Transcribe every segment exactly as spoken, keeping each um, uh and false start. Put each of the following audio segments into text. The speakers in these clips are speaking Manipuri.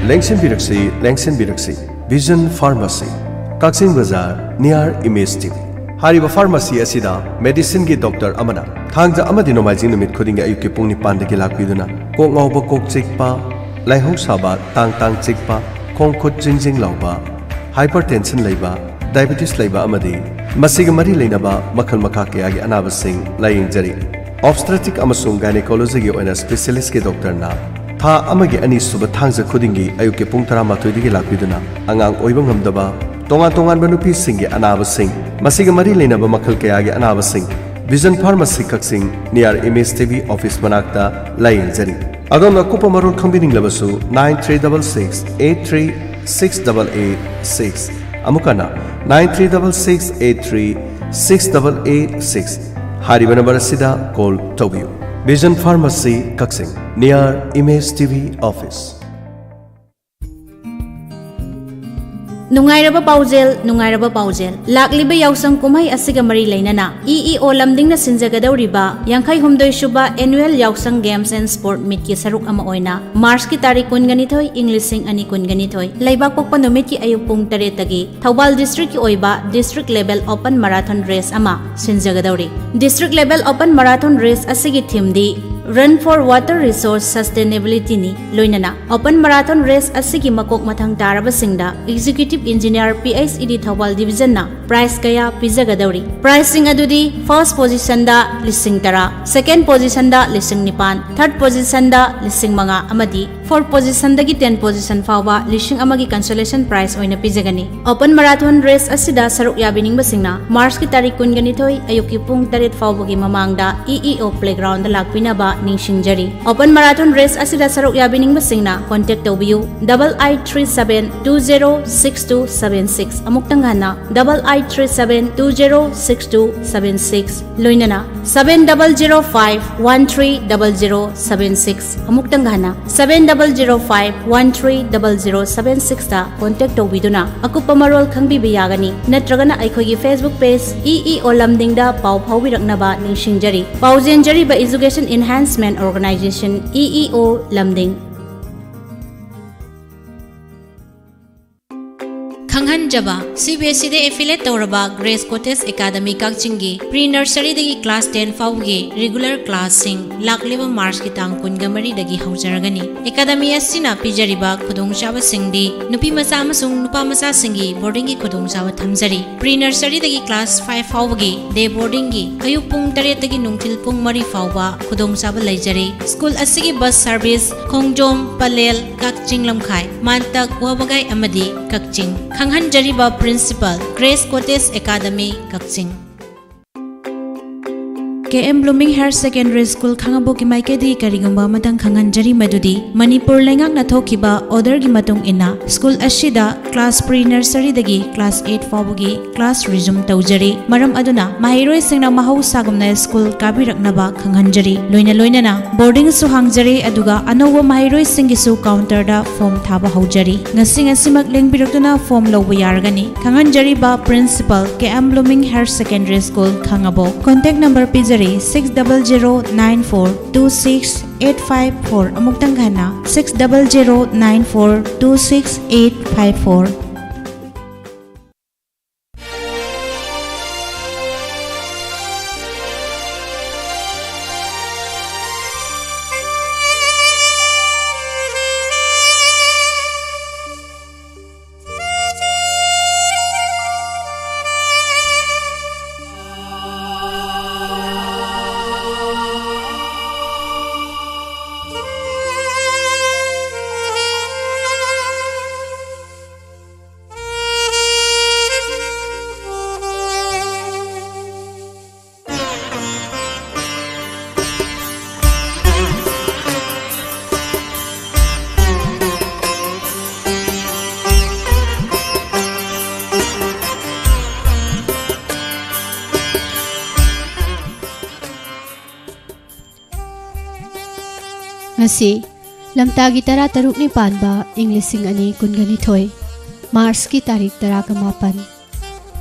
ꯂꯦꯡꯁꯤꯟꯕꯤꯔꯛꯁꯤ, ꯂꯦꯡꯁꯤꯟꯕꯤꯔꯛꯁꯤ꯫ Vision Pharmacy, ꯀꯛꯆꯤꯡ ꯕꯖꯥꯔ, near Image T V꯫ ꯍꯥꯏꯔꯤꯕ pharmacy ꯑꯁꯤꯗ medicineꯒꯤ doctor ꯑꯃꯅ ꯊꯥꯡꯖ ꯑꯃꯗꯤ ꯅꯣꯡꯃꯥꯏꯖꯤꯡ ꯅꯨꯃꯤꯠ ꯈꯨꯗꯤꯡꯒꯤ ꯑꯌꯨꯛꯀꯤ ꯄꯨꯡ ꯅꯤꯄꯥꯟꯗꯒꯤ ꯂꯥꯛꯄꯤꯗꯨꯅ ꯀꯣꯛ ꯉꯥꯎꯕ, ꯀꯣꯛ ꯆꯤꯛꯄ, ꯂꯥꯏꯍꯧ ꯁꯥꯕ, ꯇꯥꯡ ꯇꯥꯡ ꯆꯤꯛꯄ, ꯈꯣꯡ ꯈꯨꯠ ꯖꯤꯡ ꯖꯤꯡ ꯂꯥꯎꯕ, hypertension ꯂꯩꯕ, diabetes ꯂꯩꯕ ꯑꯃꯗꯤ ꯃꯁꯤꯒ ꯃꯔꯤ ꯂꯩꯅꯕ ꯃꯈꯜ ꯃꯈꯥ ꯀꯌꯥꯒꯤ ꯑꯅꯥꯕꯁꯤꯡ ꯂꯥꯌꯦꯡꯖꯔꯤ꯫ Obstetric ꯑꯃꯁꯨꯡ gynecologyꯒꯤ ꯑꯣꯏꯅ specialistꯀꯤ doctorꯅ ꯊꯥ ꯑꯃꯒꯤ ꯑꯅꯤꯁꯨꯕ ꯊꯥꯡꯖ ꯈꯨꯗꯤꯡꯒꯤ ꯑꯌꯨꯛꯀꯤ ꯄꯨꯡ ꯇꯔꯥꯃꯥꯊꯣꯏꯗꯒꯤ ꯂꯥꯛꯄꯤꯗꯨꯅ ꯑꯉꯥꯡ ꯑꯣꯏꯕ ꯉꯝꯗꯕ, ꯇꯣꯉꯥꯟ ꯇꯣꯉꯥꯟꯕ ꯅꯨꯄꯤꯁꯤꯡꯒꯤ ꯑꯅꯥꯕꯁꯤꯡ, ꯃꯁꯤꯒ ꯃꯔꯤ ꯂꯩꯅꯕ ꯃꯈꯜ ꯀꯌꯥꯒꯤ ꯑꯅꯥꯕꯁꯤꯡ, Vision Pharmacy ꯀꯛꯆꯤꯡ, near Image T V office ꯃꯅꯥꯛꯇ ꯂꯥꯌꯦꯡꯖꯔꯤ꯫ ꯑꯗꯣꯝꯅ ꯑꯀꯨꯞꯄ ꯃꯔꯣꯜ ꯈꯪꯕꯤꯅꯤꯡꯂꯕꯁꯨ nine three double six eight three six double eight six, ꯑꯃꯨꯛ ꯍꯟꯅ nine three double six eight three six double eight six ꯍꯥꯏꯔꯤꯕ number ꯑꯁꯤꯗ call ꯇꯧꯕꯤꯌꯨ꯫ Vision Pharmacy ꯀꯛꯆꯤꯡ, near Image T V office꯫ ꯅꯨꯡꯉꯥꯏꯔꯕ ꯄꯥꯎꯖꯦꯜ, ꯅꯨꯡꯉꯥꯏꯔꯕ ꯄꯥꯎꯖꯦꯜ꯫ ꯂꯥꯛꯂꯤꯕ ꯌꯥꯎꯁꯪ ꯀꯨꯝꯍꯩ ꯑꯁꯤꯒ ꯃꯔꯤ ꯂꯩꯅꯅ ꯏ ꯏ ꯑꯣ ꯂꯝꯗꯤꯡꯅ ꯁꯤꯟꯖꯒꯗꯧꯔꯤꯕ ꯌꯥꯡꯈꯩ ꯍꯨꯝꯗꯣꯏ ꯁꯨꯕ annual ꯌꯥꯎꯁꯪ Games and Sport Meetꯀꯤ ꯁꯔꯨꯛ ꯑꯃ ꯑꯣꯏꯅ Marchꯀꯤ ꯇꯥꯔꯤꯛ ꯀꯨꯟꯒ ꯅꯤꯊꯣꯏ, ꯏꯪ ꯂꯤꯁꯤꯡ ꯑꯅꯤ ꯀꯨꯟꯒ ꯅꯤꯊꯣꯏ, ꯂꯩꯕꯥꯛꯄꯣꯛꯄ ꯅꯨꯃꯤꯠꯀꯤ ꯑꯌꯨꯛ ꯄꯨꯡ ꯇꯔꯦꯠꯇꯒꯤ ꯊꯧꯕꯥꯜ districtꯀꯤ ꯑꯣꯏꯕ district level open marathon race ꯑꯃ ꯁꯤꯟꯖꯒꯗꯧꯔꯤ꯫ District level open marathon race ꯑꯁꯤꯒꯤ themeꯗꯤ Run for Water Resource Sustainabilityꯅꯤ꯫ ꯂꯣꯏꯅꯅ open marathon race ꯑꯁꯤꯒꯤ ꯃꯀꯣꯛ ꯃꯊꯪ ꯇꯥꯔꯕꯁꯤꯡꯗ Executive Engineer P H E D Thoubal divisionꯅ prize ꯀꯌꯥ ꯄꯤꯖꯒꯗꯧꯔꯤ꯫ Prizeꯁꯤꯡ ꯑꯗꯨꯗꯤ first positionꯗ ꯂꯤꯁꯤꯡ ꯇꯔꯥ, second positionꯗ ꯂꯤꯁꯤꯡ ꯅꯤꯄꯥꯟ, third positionꯗ ꯂꯤꯁꯤꯡ ꯃꯉꯥ ꯑꯃꯗꯤ fourth positionꯗꯒꯤ ten position ꯐꯥꯎꯕ ꯂꯤꯁꯤꯡ ꯑꯃꯒꯤ consolation prize ꯑꯣꯏꯅ ꯄꯤꯖꯒꯅꯤ꯫ Open marathon race ꯑꯁꯤꯗ ꯁꯔꯨꯛ ꯌꯥꯕꯤꯅꯤꯡꯕꯁꯤꯡꯅ Marchꯀꯤ ꯇꯥꯔꯤꯛ ꯀꯨꯟꯒ ꯅꯤꯊꯣꯏ ꯑꯌꯨꯛꯀꯤ ꯄꯨꯡ ꯇꯔꯦꯠ ꯐꯥꯎꯕꯒꯤ ꯃꯃꯥꯡꯗ ꯏ ꯏ ꯑꯣ playgroundꯗ ꯂꯥꯛꯄꯤꯅꯕ ꯅꯤꯡꯁꯤꯡꯖꯔꯤ꯫ Open marathon race ꯑꯁꯤꯗ ꯁꯔꯨꯛ ꯌꯥꯕꯤꯅꯤꯡꯕꯁꯤꯡꯅ contact ꯇꯧꯕꯤꯌꯨ double eight three seven two zero six two seven six, ꯑꯃꯨꯛꯇꯪ ꯍꯟꯅ double eight three seven two zero six two seven six, ꯂꯣꯏꯅꯅ seven double zero five one three double zero seven six, ꯑꯃꯨꯛꯇꯪ ꯍꯟꯅ seven double zero five one three double zero seven sixꯇ contact ꯇꯧꯕꯤꯗꯨꯅ ꯑꯀꯨꯞꯄ ꯃꯔꯣꯜ ꯈꯪꯕꯤꯕ ꯌꯥꯒꯅꯤ꯫ ꯅꯠꯇ꯭ꯔꯒꯅ ꯑꯩꯈꯣꯏꯒꯤ Facebook page ꯏ ꯏ ꯑꯣ ꯂꯝꯗꯤꯡꯗ ꯄꯥꯎ ꯐꯥꯎꯕꯤꯔꯛꯅꯕ ꯅꯤꯡꯁꯤꯡꯖꯔꯤ꯫ ꯄꯥꯎ ꯆꯦꯟꯖꯔꯤꯕ Education Enhancement Organisation, E E ꯑꯣ ꯂꯝꯗꯤꯡ꯫ ꯈꯪꯍꯟꯖꯕ, ꯁꯤ ꯕꯤ ꯑꯦꯁ ꯏꯗ affiliate ꯇꯧꯔꯕ Grace Cottage Academy ꯀꯛꯆꯤꯡꯒꯤ pre nurseryꯗꯒꯤ class ten ꯐꯥꯎꯕꯒꯤ regular classꯁꯤꯡ ꯂꯥꯛꯂꯤꯕ Marchꯀꯤ ꯇꯥꯡ ꯀꯨꯟꯃꯔꯤꯗꯒꯤ ꯍꯧꯖꯔꯒꯅꯤ꯫ Academy ꯑꯁꯤꯅ ꯄꯤꯖꯔꯤꯕ ꯈꯨꯗꯣꯡꯆꯥꯕꯁꯤꯡꯗꯤ ꯅꯨꯄꯤ ꯃꯆꯥ ꯑꯃꯁꯨꯡ ꯅꯨꯄꯥ ꯃꯆꯥꯁꯤꯡꯒꯤ boardingꯒꯤ ꯈꯨꯗꯣꯡꯆꯥꯕ ꯊꯝꯖꯔꯤ꯫ Pre nurseryꯗꯒꯤ class five ꯐꯥꯎꯕꯒꯤ day boardingꯒꯤ ꯑꯌꯨꯛ ꯄꯨꯡ ꯇꯔꯦꯠꯇꯒꯤ ꯅꯨꯡꯊꯤꯜ ꯄꯨꯡ ꯃꯔꯤ ꯐꯥꯎꯕ ꯈꯨꯗꯣꯡꯆꯥꯕ ꯂꯩꯖꯔꯤ꯫ School ꯑꯁꯤꯒꯤ bus service ꯈꯣꯡꯖꯣꯝ, ꯄꯂꯦꯜ, ꯀꯛꯆꯤꯡ ꯂꯝꯈꯥꯏ, ꯃꯥꯟꯇꯛ, ꯋꯥꯕꯒꯥꯏ ꯑꯃꯗꯤ ꯀꯛꯆꯤꯡ꯫ ꯈꯪꯍꯟꯖꯔꯤꯕ principal, Grace Cottage Academy, ꯀꯛꯆꯤꯡ꯫ K M Blooming Higher Secondary School ꯈꯥꯉꯕꯣꯛꯀꯤ ꯃꯥꯏꯀꯩꯗꯒꯤ ꯀꯔꯤꯒꯨꯝꯕ ꯑꯃꯇꯪ ꯈꯪꯍꯟꯖꯔꯤ, ꯃꯗꯨꯗꯤ ꯃꯅꯤꯄꯨꯔ ꯂꯩꯉꯥꯛꯅ ꯊꯣꯛꯈꯤꯕ orderꯒꯤ ꯃꯇꯨꯡ ꯏꯟꯅ school ꯑꯁꯤꯗ class pre nurseryꯗꯒꯤ class eight ꯐꯥꯎꯕꯒꯤ class resume ꯇꯧꯖꯔꯤ꯫ ꯃꯔꯝ ꯑꯗꯨꯅ ꯃꯍꯩꯔꯣꯏꯁꯤꯡꯅ ꯃꯍꯧꯁꯥꯒꯨꯝꯅ school ꯀꯥꯕꯤꯔꯛꯅꯕ ꯈꯪꯍꯟꯖꯔꯤ꯫ ꯂꯣꯏꯅ ꯂꯣꯏꯅꯅ boardingꯁꯨ ꯍꯥꯡꯖꯔꯤ, ꯑꯗꯨꯒ ꯑꯅꯧꯕ ꯃꯍꯩꯔꯣꯏꯁꯤꯡꯒꯤꯁꯨ counterꯗ form ꯊꯥꯕ ꯍꯧꯖꯔꯤ꯫ ꯉꯁꯤ ꯉꯁꯤꯃꯛ ꯂꯦꯡꯕꯤꯔꯛꯇꯨꯅ form ꯂꯧꯕ ꯌꯥꯔꯒꯅꯤ꯫ ꯈꯪꯍꯟꯖꯔꯤꯕ principal, K M Blooming Higher Secondary School, ꯈꯥꯉꯕꯣꯛ꯫ Contact number ꯄꯤꯖꯔꯤ, six double zero nine four two six eight five four꯫ ꯑꯃꯨꯛꯇꯪ ꯍꯟꯅ, six double zero nine four two six eight five four꯫ ꯉꯁꯤ ꯂꯝꯇꯥꯒꯤ ꯇꯔꯥ ꯇꯔꯨꯛꯅꯤ ꯄꯥꯟꯕ, ꯏꯪ ꯂꯤꯁꯤꯡ ꯑꯅꯤ ꯀꯨꯟꯒ ꯅꯤꯊꯣꯏ, Marchꯀꯤ ꯇꯥꯔꯤꯛ ꯇꯔꯥꯒ ꯃꯥꯄꯟ,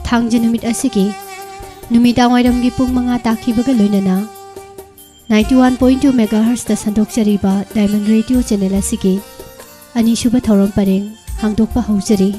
ꯊꯥꯡꯖ ꯅꯨꯃꯤꯠ ꯑꯁꯤꯒꯤ ꯅꯨꯃꯤꯗꯥꯡꯋꯥꯏꯔꯝꯒꯤ ꯄꯨꯡ ꯃꯉꯥ ꯇꯥꯈꯤꯕꯒ ꯂꯣꯏꯅꯅ ninety one point two megahertzꯇ ꯁꯟꯗꯣꯛꯆꯔꯤꯕ Diamond Radio channel ꯑꯁꯤꯒꯤ ꯑꯅꯤꯁꯨꯕ ꯊꯧꯔꯝ ꯄꯔꯦꯡ ꯍꯥꯡꯗꯣꯛꯄ ꯍꯧꯖꯔꯤ꯫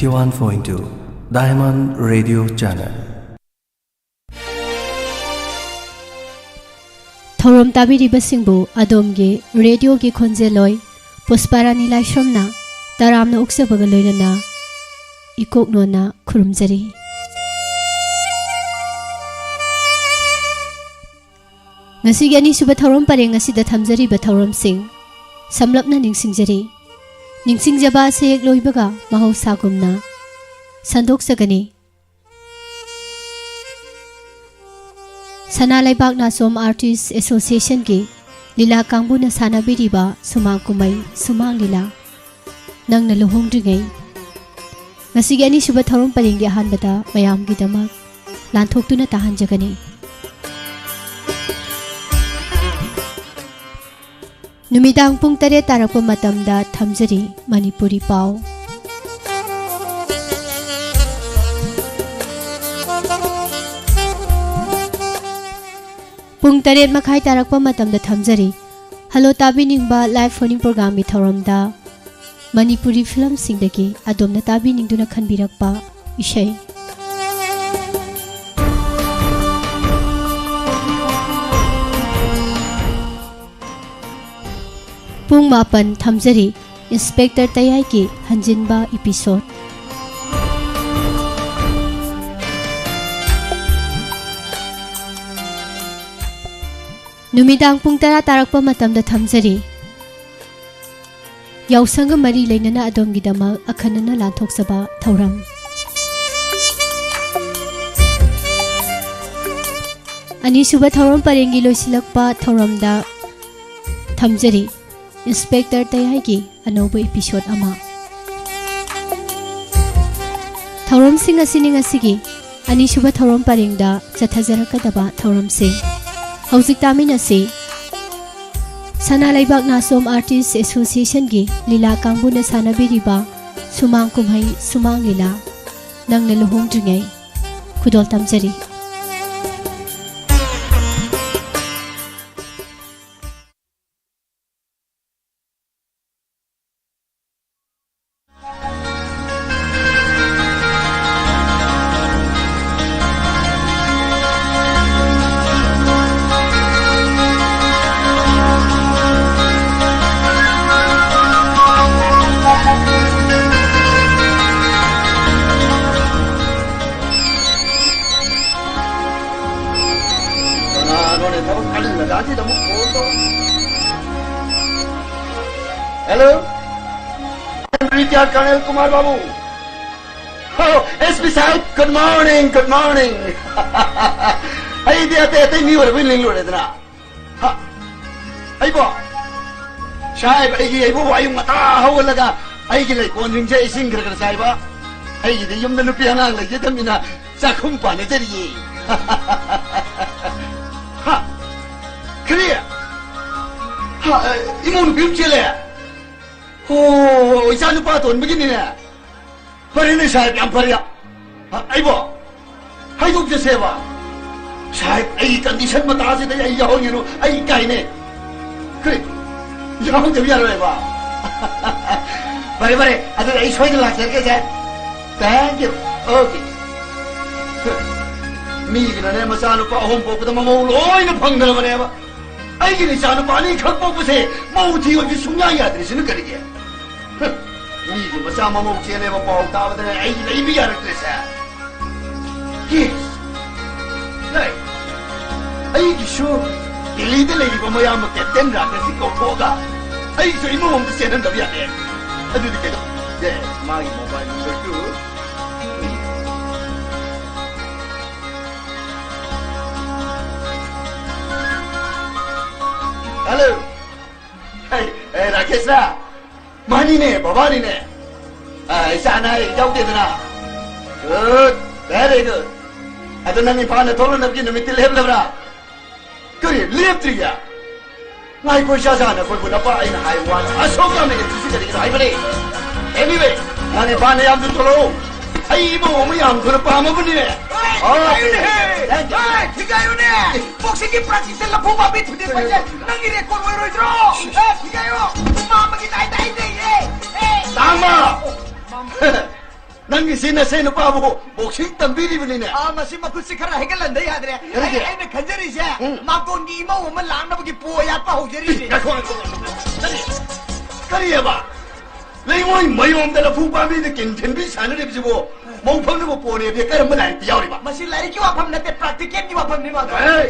One point two Diamond Radio Channel. ꯊꯧꯔꯝ ꯇꯥꯕꯤꯔꯤꯕꯁꯤꯡꯕꯨ ꯑꯗꯣꯝꯒꯤ ꯔꯦꯗꯤꯑꯣꯒꯤ ꯈꯣꯟꯖꯦꯜꯂꯣꯏ ꯄꯨꯁꯄꯥꯔꯥꯅꯤ ꯂꯥꯏꯁ꯭ꯔꯝꯅ ꯇꯔꯥꯝꯅ ꯑꯣꯛꯆꯕꯒ ꯂꯣꯏꯅꯅ ꯏꯀꯣꯛꯅꯣꯟꯅ ꯈꯨꯔꯨꯝꯖꯔꯤ꯫ ꯉꯁꯤꯒꯤ ꯑꯅꯤꯁꯨꯕ ꯊꯧꯔꯝ ꯄꯔꯦꯡ ꯑꯁꯤꯗ ꯊꯝꯖꯔꯤꯕ ꯊꯧꯔꯝꯁꯤꯡ ꯁꯝꯂꯞꯅ ꯅꯤꯡꯁꯤꯡꯖꯔꯤ꯫ ꯅꯤꯡꯁꯤꯡꯖꯕ ꯑꯁꯤ ꯍꯦꯛ ꯂꯣꯏꯕꯒ ꯃꯍꯧꯁꯥꯒꯨꯝꯅ ꯁꯟꯗꯣꯛꯆꯒꯅꯤ꯫ ꯁꯅꯥ ꯂꯩꯕꯥꯛ ꯅꯥꯆꯣꯝ ꯑꯥꯔꯇꯤꯁ ꯑꯦꯁꯣꯁꯤꯌꯦꯁꯟꯒꯤ ꯂꯤꯂꯥ ꯀꯥꯡꯕꯨꯅ ꯁꯥꯟꯅꯕꯤꯔꯤꯕ ꯁꯨꯃꯥꯡ ꯀꯨꯝꯍꯩ ꯁꯨꯃꯥꯡ ꯂꯤꯂꯥ ꯅꯪꯅ ꯂꯨꯍꯣꯡꯗ꯭ꯔꯤꯉꯩ꯫ ꯉꯁꯤꯒꯤ ꯑꯅꯤꯁꯨꯕ ꯊꯧꯔꯝ ꯄꯔꯦꯡꯒꯤ ꯑꯍꯥꯟꯕꯗ ꯃꯌꯥꯝꯒꯤꯗꯃꯛ ꯂꯥꯟꯊꯣꯛꯇꯨꯅ ꯇꯥꯍꯟꯖꯒꯅꯤ꯫ ꯅꯨꯃꯤꯗꯥꯡ ꯄꯨꯡ ꯇꯔꯦꯠ ꯇꯥꯔꯛꯄ ꯃꯇꯝꯗ ꯊꯝꯖꯔꯤ ꯃꯅꯤꯄꯨꯔꯤ ꯄꯥꯎ꯫ ꯄꯨꯡ ꯇꯔꯦꯠ ꯃꯈꯥꯏ ꯇꯥꯔꯛꯄ ꯃꯇꯝꯗ ꯊꯝꯖꯔꯤ ꯍꯜꯂꯣ ꯇꯥꯕꯤꯅꯤꯡꯕ ꯂꯥꯏꯚ ꯐꯣꯟ ꯏꯟ ꯄ꯭ꯔꯣꯒ꯭ꯔꯥꯝꯒꯤ ꯊꯧꯔꯝꯗ ꯃꯅꯤꯄꯨꯔꯤ ꯐꯤꯂꯝꯁꯤꯡꯗꯒꯤ ꯑꯗꯣꯝꯅ ꯇꯥꯕꯤꯅꯤꯡꯗꯨꯅ ꯈꯟꯕꯤꯔꯛꯄ ꯏꯁꯩ꯫ ꯄꯨꯡ ꯃꯥꯄꯟ ꯊꯝꯖꯔꯤ ꯏꯟꯁꯄꯦꯛꯇꯔ ꯇꯌꯥꯏꯒꯤ ꯍꯟꯖꯤꯟꯕ ꯏꯄꯤꯁꯣꯠ꯫ ꯅꯨꯃꯤꯗꯥꯡ ꯄꯨꯡ ꯇꯔꯥ ꯇꯥꯔꯛꯄ ꯃꯇꯝꯗ ꯊꯝꯖꯔꯤ ꯌꯥꯎꯁꯪꯒ ꯃꯔꯤ ꯂꯩꯅꯅ ꯑꯗꯣꯝꯒꯤꯗꯃꯛ ꯑꯈꯟꯅꯅ ꯂꯥꯟꯊꯣꯛꯆꯕ ꯊꯧꯔꯝ꯫ ꯑꯅꯤꯁꯨꯕ ꯊꯧꯔꯝ ꯄꯔꯦꯡꯒꯤ ꯂꯣꯏꯁꯤꯜꯂꯛꯄ ꯊꯧꯔꯝꯗ ꯊꯝꯖꯔꯤ ꯏꯟꯁꯄꯦꯛꯇꯔ ꯇꯌꯥꯏꯒꯤ ꯑꯅꯧꯕ ꯏꯄꯤꯁꯣꯠ ꯑꯃ꯫ ꯊꯧꯔꯝꯁꯤꯡ ꯑꯁꯤꯅꯤ ꯉꯁꯤꯒꯤ ꯑꯅꯤꯁꯨꯕ ꯊꯧꯔꯝ ꯄꯔꯦꯡꯗ ꯆꯠꯊꯖꯔꯛꯀꯗꯕ ꯊꯧꯔꯝꯁꯤꯡ꯫ ꯍꯧꯖꯤꯛ ꯇꯥꯃꯤꯟꯅꯁꯤ ꯁꯅꯥ ꯂꯩꯕꯥꯛ ꯅꯥꯆꯣꯝ ꯑꯥꯔꯇꯤꯁ ꯑꯦꯁꯣꯁꯤꯌꯦꯁꯟꯒꯤ ꯂꯤꯂꯥ ꯀꯥꯡꯕꯨꯅ ꯁꯥꯟꯅꯕꯤꯔꯤꯕ ꯁꯨꯃꯥꯡ ꯀꯨꯝꯍꯩ ꯁꯨꯃꯥꯡ ꯂꯤꯂꯥ ꯅꯪꯅ ꯂꯨꯍꯣꯡꯗ꯭ꯔꯤꯉꯩ꯫ ꯈꯨꯗꯣꯜ ꯇꯝꯖꯔꯤ꯫ ꯊꯕꯛ ꯀꯜꯂꯀꯥꯟꯁꯤꯗ ꯑꯃꯨꯛ ꯐꯣꯟ ꯇꯧ꯫ Hello, I'm retired Colonel Kumar Babu. Oh, S P sahib, good morning, good morning. ꯑꯩꯗꯤ ꯑꯇꯩ ꯑꯇꯩ ꯃꯤ ꯑꯣꯏꯔꯕꯣꯏ ꯅꯤꯡꯂꯨꯔꯦꯗꯅ꯫ ꯍꯥ? ꯑꯩꯕꯣ? ꯁꯥꯍꯦꯕ, ꯑꯩꯒꯤ, ꯑꯩꯕꯨ ꯑꯌꯨꯛ ꯉꯟꯇꯥ ꯍꯧꯒꯠꯂꯒ ꯑꯩꯒꯤ ꯂꯩꯀꯣꯟꯁꯤꯡꯁꯦ ꯏꯁꯤꯡ ꯈꯔ ꯈꯔ ꯆꯥꯏꯕ꯫ ꯑꯩꯒꯤꯗꯤ ꯌꯨꯝꯗ ꯅꯨꯄꯤ ꯑꯉꯥꯡ ꯂꯩꯖꯗꯕꯅꯤꯅ ꯆꯥꯛꯈꯨꯝ ꯄꯥꯟꯅꯖꯔꯤꯌꯦ꯫ ꯍꯥ? ꯀꯔꯤ? ꯍꯥ, ꯏꯃꯧ ꯅꯨꯄꯤ ꯑꯃ ꯆꯦꯜꯂꯦ? ꯑꯣ, ꯏꯆꯥ ꯅꯨꯄꯥ ꯑꯇꯣꯟꯕꯒꯤꯅꯤꯅꯦ꯫ ꯐꯔꯦꯅꯦ ꯁꯥꯍꯦꯕ, ꯌꯥꯝ ꯐꯔꯦ꯫ ꯑ, ꯑꯩꯕꯣ ꯍꯥꯏꯗꯣꯛꯆꯁꯦꯕ꯫ ꯁꯥꯍꯦꯕ, ꯑꯩꯒꯤ condition ꯃꯇꯥꯁꯤꯗ ꯑꯩ ꯌꯥꯎꯍꯟꯒꯅꯨ, ꯑꯩ ꯏꯀꯥꯏꯅꯦ꯫ ꯀꯔꯤ? ꯌꯥꯎꯍꯧꯗꯕ ꯌꯥꯔꯣꯏꯕ꯫ ꯐꯔꯦ, ꯐꯔꯦ, ꯑꯗꯨꯗꯤ ꯑꯩ ꯁꯣꯏꯗꯅ ꯂꯥꯛꯆꯔꯒꯦ, ꯁꯥꯍꯦꯕ꯫ Thank you. Okay. ꯃꯤꯒꯤꯅꯅꯦ ꯃꯆꯥꯅꯨꯄꯥ ꯑꯍꯨꯝ ꯄꯣꯛꯄꯗ ꯃꯃꯧ ꯂꯣꯏꯅ ꯐꯪꯗ꯭ꯔꯕꯅꯦꯕ꯫ ꯑꯩꯒꯤꯅ ꯏꯆꯥꯅꯨꯄꯥ ꯑꯅꯤꯈꯛ ꯄꯣꯛꯄꯁꯦ ꯃꯧ ꯊꯤꯌꯣꯁꯨ ꯁꯨꯡꯌꯥ ꯌꯥꯗ꯭ꯔꯤꯁꯤꯅ ꯀꯔꯤꯒꯤ? ꯍ, ꯃꯤꯒꯤ ꯃꯆꯥ ꯃꯃꯧ ꯆꯦꯜꯂꯦꯕ ꯄꯥꯎ ꯇꯥꯕꯗꯅꯦ ꯑꯩ ꯂꯩꯕ ꯌꯥꯔꯛꯇ꯭ꯔꯦꯁꯦ꯫ Yes. ꯍꯦ, ꯑꯩꯒꯤꯁꯨ ꯗꯤꯜꯂꯤꯗ ꯂꯩꯔꯤꯕ ꯃꯌꯥꯝꯕ ꯀꯦꯞꯇꯦꯟ ꯔꯥꯀꯦꯁꯁꯤ ꯀꯧꯊꯣꯛꯑꯒ ꯑꯩꯁꯨ ꯏꯃꯧ ꯑꯝꯇ ꯆꯦꯟꯍꯟꯗꯕ ꯌꯥꯗꯦ꯫ ꯑꯗꯨꯗꯤ ꯀꯩꯗꯧ-, yes, ꯃꯥꯒꯤ mobile number ꯇꯨ꯫ Hello. ꯍꯦ, ꯑꯦ, ꯔꯥꯀꯦꯁꯔꯥ? ꯃꯥꯅꯤꯅꯦ, ꯕꯕꯥꯅꯤꯅꯦ꯫ ꯑ, ꯏꯆꯥ ꯑꯅꯥ ꯑꯌꯦꯛ ꯌꯥꯎꯗꯦꯗꯅ? Good, very good. ꯑꯗꯣ ꯅꯪ ꯏꯝꯐꯥꯜꯗ ꯊꯣꯛꯂꯛꯅꯕꯒꯤ ꯅꯨꯃꯤꯠꯇꯤ ꯂꯦꯞꯂꯕ꯭ꯔꯥ? ꯀꯔꯤ, ꯂꯦꯞꯇ꯭ꯔꯤꯌꯦ? ꯉꯥꯏꯈꯣ, ꯏꯆꯥ ꯁꯥꯅ ꯑꯩꯈꯣꯏꯕꯨ ꯅꯄꯥ ꯑꯩꯅ ꯍꯥꯏꯕ ꯋꯥꯅꯤ꯫ ꯑꯁꯣꯛ ꯌꯥꯝꯅ ꯑꯦꯛꯇ꯭ꯔꯤꯁꯁꯤ ꯀꯔꯤꯒꯤꯅꯣ ꯍꯥꯏꯕꯅꯦ? Anyway, ꯅꯪ ꯏꯝꯐꯥꯜꯗ ꯌꯥꯝ ꯊꯨꯅ ꯊꯣꯛꯂꯛꯑꯣ꯫ ꯑꯩ ꯏꯃꯧ ꯑꯃ ꯌꯥꯝ ꯊꯨꯅ ꯄꯥꯝꯃꯕꯅꯤꯅꯦ꯫ ꯍꯣꯏ, ꯑꯣ, ꯊꯤꯒꯥꯏꯌꯨꯅꯦ! Thank you. ꯍꯣꯏ, ꯊꯤꯒꯥꯏꯌꯨꯅꯦ! Boxing ꯒꯤ practice ꯇ ꯂꯐꯨ ꯄꯥꯝꯕꯤ ꯊꯨꯗꯦꯛꯄꯁꯦ ꯅꯪꯒꯤ record ꯑꯣꯏꯔꯣꯏꯗ꯭ꯔꯣ? ꯑꯦ, ꯊꯤꯒꯥꯏꯌꯣ! ꯃꯥ ꯑꯃꯒꯤ ꯗꯥꯏ ꯗꯥꯏ ꯂꯩꯌꯦ! ꯑꯦ! ꯇꯥꯃ! ꯅꯪꯒꯤꯁꯤ ꯅꯁꯦ ꯅꯨꯄꯥꯕꯨ boxing ꯇꯝꯕꯤꯔꯤꯕꯅꯤꯅꯦ꯫ ꯑꯥ, ꯃꯁꯤ ꯃꯈꯨꯠꯁꯤ ꯈꯔ ꯍꯩꯒꯠꯍꯟꯗ ꯌꯥꯗ꯭ꯔꯦ꯫ ꯀꯔꯤꯒꯤ? ꯑꯩ, ꯑꯩꯅ ꯈꯟꯖꯔꯤꯁꯦ, ꯎꯝ꯫ ꯃꯥꯡꯒꯣꯟꯒꯤ ꯏꯃꯧ ꯑꯃ ꯂꯥꯛꯅꯕꯒꯤ ꯄꯣ ꯌꯥꯠꯄ ꯍꯧꯖꯔꯤꯅꯦ꯫ ꯉꯥꯏꯈꯣ, ꯉꯥꯏꯈꯣ, ꯉꯥꯏꯈꯣ꯫ ꯀꯔꯤ? ꯀꯔꯤꯑꯕ? ꯂꯩꯉꯣꯏ ꯃꯌꯣꯝꯗ ꯂꯐꯨ ꯄꯥꯝꯕꯤꯗ ꯀꯤꯟ ꯊꯤꯟꯕꯤ ꯁꯥꯟꯅꯔꯤꯕꯁꯤꯕꯨ ꯃꯧ ꯐꯪꯅꯕ ꯄꯣꯅꯦꯗꯤ ꯀꯔꯝꯕ ꯂꯥꯏꯔꯤꯛꯇ ꯌꯥꯎꯔꯤꯕ? ꯃꯁꯤ ꯂꯥꯏꯔꯤꯛꯀꯤ ꯋꯥꯐꯝ ꯅꯠꯇꯦ, practical ꯒꯤ ꯋꯥꯐꯝꯅꯤ, ꯃꯥꯗꯣ꯫ ꯑꯦ!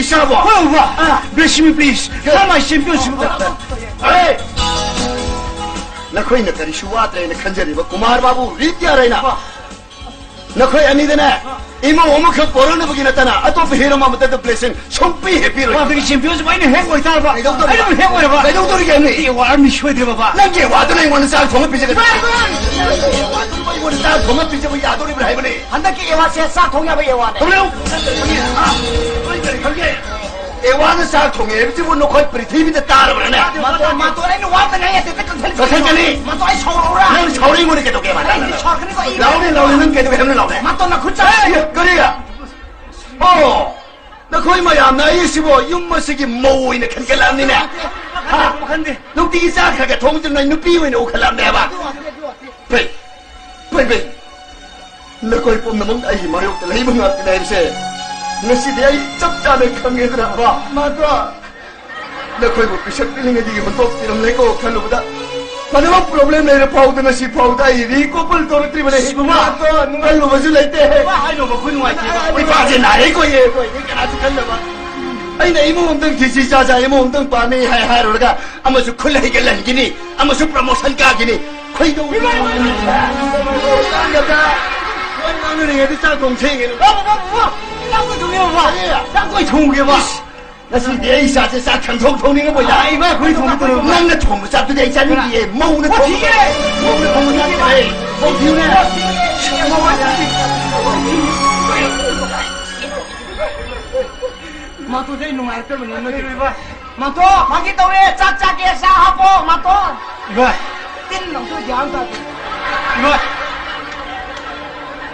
ꯏꯆꯥꯕꯣ? ꯍꯣꯏ, ꯕꯕꯥ꯫ ꯑꯥ꯫ Bless me, please. Come, my champion. ꯍꯦ! ꯅꯈꯣꯏꯅ ꯀꯔꯤꯁꯨ ꯋꯥꯠꯇ꯭ꯔꯦꯅ ꯈꯟꯖꯔꯤꯕ ꯀꯨꯃꯥꯔ ꯕꯥꯕꯨ ꯔꯤꯇꯤꯌꯥꯔ ꯍꯥꯏꯅ ꯅꯈꯣꯏ ꯑꯅꯤꯗꯅꯦ, ꯏꯃꯧ ꯑꯃꯈꯛ ꯄꯣꯔꯛꯅꯕꯒꯤ ꯅꯠꯇꯅ ꯑꯇꯣꯞꯄ ꯍꯤꯔꯝ ꯑꯃꯗ blessing ꯁꯨꯡꯄꯤ ꯍꯦꯛ ꯄꯤꯔꯣꯏ꯫ ꯃꯗꯨꯒꯤ ꯆꯦꯝꯄꯤꯌꯟꯁꯤꯕꯨ ꯑꯩꯅ ꯍꯦꯛ ꯑꯣꯏꯇꯥꯔꯕ? ꯀꯩꯗꯧꯗꯧꯔꯤꯒꯦ? ꯑꯩꯅ ꯑꯗꯨꯝ ꯍꯦꯛ ꯑꯣꯏꯔꯕ? ꯀꯩꯗꯧꯗꯧꯔꯤꯒꯦ ꯍꯥꯏꯕꯅꯤ? ꯑꯩ ꯑꯦꯋꯥꯔꯗ ꯃꯤ ꯁꯣꯏꯗ꯭ꯔꯦ, ꯕꯕꯥ꯫ ꯅꯪꯒꯤ ꯑꯦꯋꯥꯔꯗꯨꯅ ꯑꯩꯉꯣꯟꯗ ꯆꯥꯛ ꯊꯣꯡꯉ ꯄꯤꯖꯒꯗ꯭ꯔꯥ? ꯕꯥꯏ, ꯕꯥꯏ! ꯅꯪꯒꯤ ꯑꯦꯋꯥꯔꯗꯨꯅ ꯑꯩꯉꯣꯟꯗ ꯆꯥꯛ ꯊꯣꯡꯉ ꯄꯤꯖꯕ ꯌꯥꯗꯧꯔꯤꯕ꯭ꯔꯥ ꯍꯥꯏꯕꯅꯤ? ꯍꯟꯗꯛꯀꯤ ꯑꯦꯋꯥꯔꯗꯁꯦ ꯆꯥꯛ ꯊꯣꯡ ꯌꯥꯕ ꯑꯦꯋꯥꯔꯗꯅꯦ꯫ ꯊꯝꯂꯦ! ꯅꯪ ꯀꯔꯤ ꯈꯪꯒꯦ? ꯍꯥ? ꯅꯪ ꯀꯔꯤ ꯈꯪꯒꯦ? ꯑꯦꯋꯥꯔꯗꯅ ꯆꯥꯛ ꯊꯣꯡꯉꯦ ꯍꯥꯏꯕꯁꯤꯕꯨ ꯅꯈꯣꯏ ꯄ꯭ꯔꯤꯊꯤꯕꯤꯗ ꯇꯥꯔꯕ꯭ꯔꯥꯅꯦ? ꯃꯥꯇꯣꯟ, ꯃꯥꯇꯣꯟ, ꯑꯩꯅ ꯋꯥ ꯑꯝꯇ ꯉꯥꯡ ꯌꯥꯗꯦ, ꯍꯦꯛꯇ ꯀꯛꯊꯠꯂꯤ꯫ ꯀꯛꯊꯠꯀꯅꯤ꯫ ꯃꯥꯇꯣꯟ, ꯑꯩ ꯁꯥꯎꯔꯛꯎꯔꯥ? ꯅꯪ ꯁꯥꯎꯔꯛꯏ ꯑꯩꯉꯣꯟꯗ ꯀꯩꯗꯧꯒꯦꯕ? ꯑꯩ ꯁꯥꯎꯔꯛꯀꯅꯤꯀꯣ, ꯑꯩ ꯂꯥꯎꯅꯦ, ꯂꯥꯎꯅꯦ, ꯅꯪ ꯀꯩꯗꯧꯒꯦ ꯍꯥꯏꯕꯅꯣ, ꯂꯥꯎꯅꯦ? ꯃꯥꯇꯣꯟ, ꯅꯈꯨꯠ ꯆꯠꯂꯦ꯫ ꯑꯦ, ꯀꯔꯤ? ꯑꯣ, ꯅꯈꯣꯏ ꯃꯌꯥꯝꯅ ꯑꯩꯁꯤꯕꯨ ꯌꯨꯝ ꯑꯁꯤꯒꯤ ꯃꯧ ꯑꯣꯏꯅ ꯈꯟꯒꯠꯂꯛꯑꯕꯅꯤꯅꯦ꯫ ꯍꯥ? ꯈꯟꯗꯦ꯫ ꯅꯨꯡꯇꯤꯒꯤ ꯆꯥꯛ ꯈꯔ ꯈꯔ ꯊꯣꯡꯗꯨꯅ ꯅꯨꯄꯤ ꯑꯣꯏꯅ ꯎꯈꯠꯂꯛꯑꯕꯅꯦꯕ꯫ ꯐꯩ, ꯐꯩ, ꯐꯩ꯫ ꯅꯈꯣꯏ ꯄꯨꯝꯅꯃꯛ ꯑꯩꯒꯤ ꯃꯥꯌꯣꯛꯇ ꯂꯩꯕ ꯉꯥꯛꯇꯅꯤ ꯍꯥꯏꯕꯁꯦ ꯉꯁꯤꯗꯤ ꯑꯩ ꯆꯞ ꯆꯥꯅ ꯈꯪꯉꯦꯗꯅ, ꯕꯕꯥ꯫ ꯃꯥꯇꯣ, ꯅꯈꯣꯏꯕꯨ ꯄꯤꯁꯛ ꯄꯤꯛꯂꯤꯉꯩꯗꯒꯤ ꯍꯨꯟꯗꯣꯛꯄꯤꯔꯝꯂꯦꯀꯣ ꯈꯜꯂꯨꯕꯗ, ꯐꯅꯕ problem ꯂꯩꯔ ꯐꯥꯎꯗ ꯉꯁꯤ ꯐꯥꯎꯗ ꯑꯩ recover ꯇꯧꯔꯛꯇ꯭ꯔꯤꯕꯅꯦ꯫ ꯏꯁ, ꯕꯕꯥ! ꯃꯥꯇꯣ, ꯈꯜꯂꯨꯕꯁꯨ ꯂꯩꯇꯦ꯫ ꯕꯕꯥ, ꯍꯥꯏꯅꯣꯕ, ꯑꯩꯈꯣꯏ ꯅꯨꯡꯉꯥꯏꯇꯦꯕ꯫ ꯑꯩꯈꯣꯏ ꯏꯄꯥꯁꯦ ꯅꯥꯔꯦ ꯀꯣꯏꯌꯦ, ꯑꯩꯈꯣꯏꯗꯤ ꯀꯅꯥꯁꯨ ꯈꯟꯗꯕ꯫ ꯑꯩꯅ ꯏꯃꯨꯡ ꯑꯝꯇꯪ ꯊꯤꯁꯤ ꯆꯥꯖ, ꯏꯃꯨꯡ ꯑꯝꯇꯪ ꯄꯥꯝꯃꯤ ꯍꯥꯏ ꯍꯥꯏꯔꯨꯔꯒ ꯑꯃꯁꯨ ꯈꯨꯜ ꯍꯩꯒꯠꯍꯟꯈꯤꯅꯤ, ꯑꯃꯁꯨ promotion ꯀꯥꯈꯤꯅꯤ꯫ ꯈꯣꯏꯗꯧ ꯏꯃꯥ, ꯏꯃꯥ, ꯏꯃꯥ! ꯋꯥ ꯉꯥꯡꯅꯔꯤꯉꯩꯗ ꯆꯥꯛ ꯊꯣꯡ ꯊꯦꯡꯉꯦ꯫ ꯕꯥ, ꯕꯥ, ꯕꯥ, ꯕꯥ! ꯆꯥꯛ ꯀꯣꯏ ꯊꯣꯡꯉꯦꯕ, ꯕꯥ! ꯀꯔꯤ? ꯆꯥꯛ ꯀꯣꯏ ꯊꯣꯡꯒꯦꯕ? ꯏꯁ! ꯉꯁꯤꯗꯤ ꯑꯩ ꯏꯆꯥꯁꯦ ꯆꯥꯛ ꯊꯣꯡ ꯊꯣꯡꯅꯤꯡꯉꯕꯣ? ꯑꯥ, ꯏꯃꯥ, ꯑꯩꯈꯣꯏ ꯊꯣꯡꯕ ꯇꯧꯔꯣ꯫ ꯅꯪꯅ ꯊꯣꯡꯕ ꯆꯥꯛꯇꯨꯗꯤ ꯑꯩ ꯆꯥꯅꯤꯡꯗꯤꯌꯦ꯫ ꯃꯧꯅ ꯊꯣꯡꯕ ꯆꯥꯛ ꯆꯥꯅꯤꯡꯉꯦ꯫ ꯃꯧꯅ ꯊꯣꯡꯕ ꯆꯥꯛ ꯆꯥꯅꯤꯡꯉꯦ꯫ ꯃꯧ ꯊꯤꯌꯨꯅꯦ꯫ ꯃꯥꯇꯣꯟꯁꯦ ꯑꯩ ꯅꯨꯡꯉꯥꯏꯔꯛꯇꯕꯅꯦ, ꯅꯣꯏ꯫ ꯀꯩꯗꯧꯔꯤꯕ? ꯃꯥꯇꯣꯟ, ꯐꯥꯒꯤ ꯇꯧꯔꯦ, ꯆꯥꯛ ꯆꯥꯒꯦ, ꯆꯥ ꯍꯥꯞꯄꯣ, ꯃꯥꯇꯣꯟ꯫ ꯏꯕꯥꯏ꯫ ꯇꯤꯟ ꯑꯃꯨꯛꯇ ꯒ꯭ꯌꯥꯟ ꯇꯥꯗꯦ꯫ ꯏꯕꯥꯏ꯫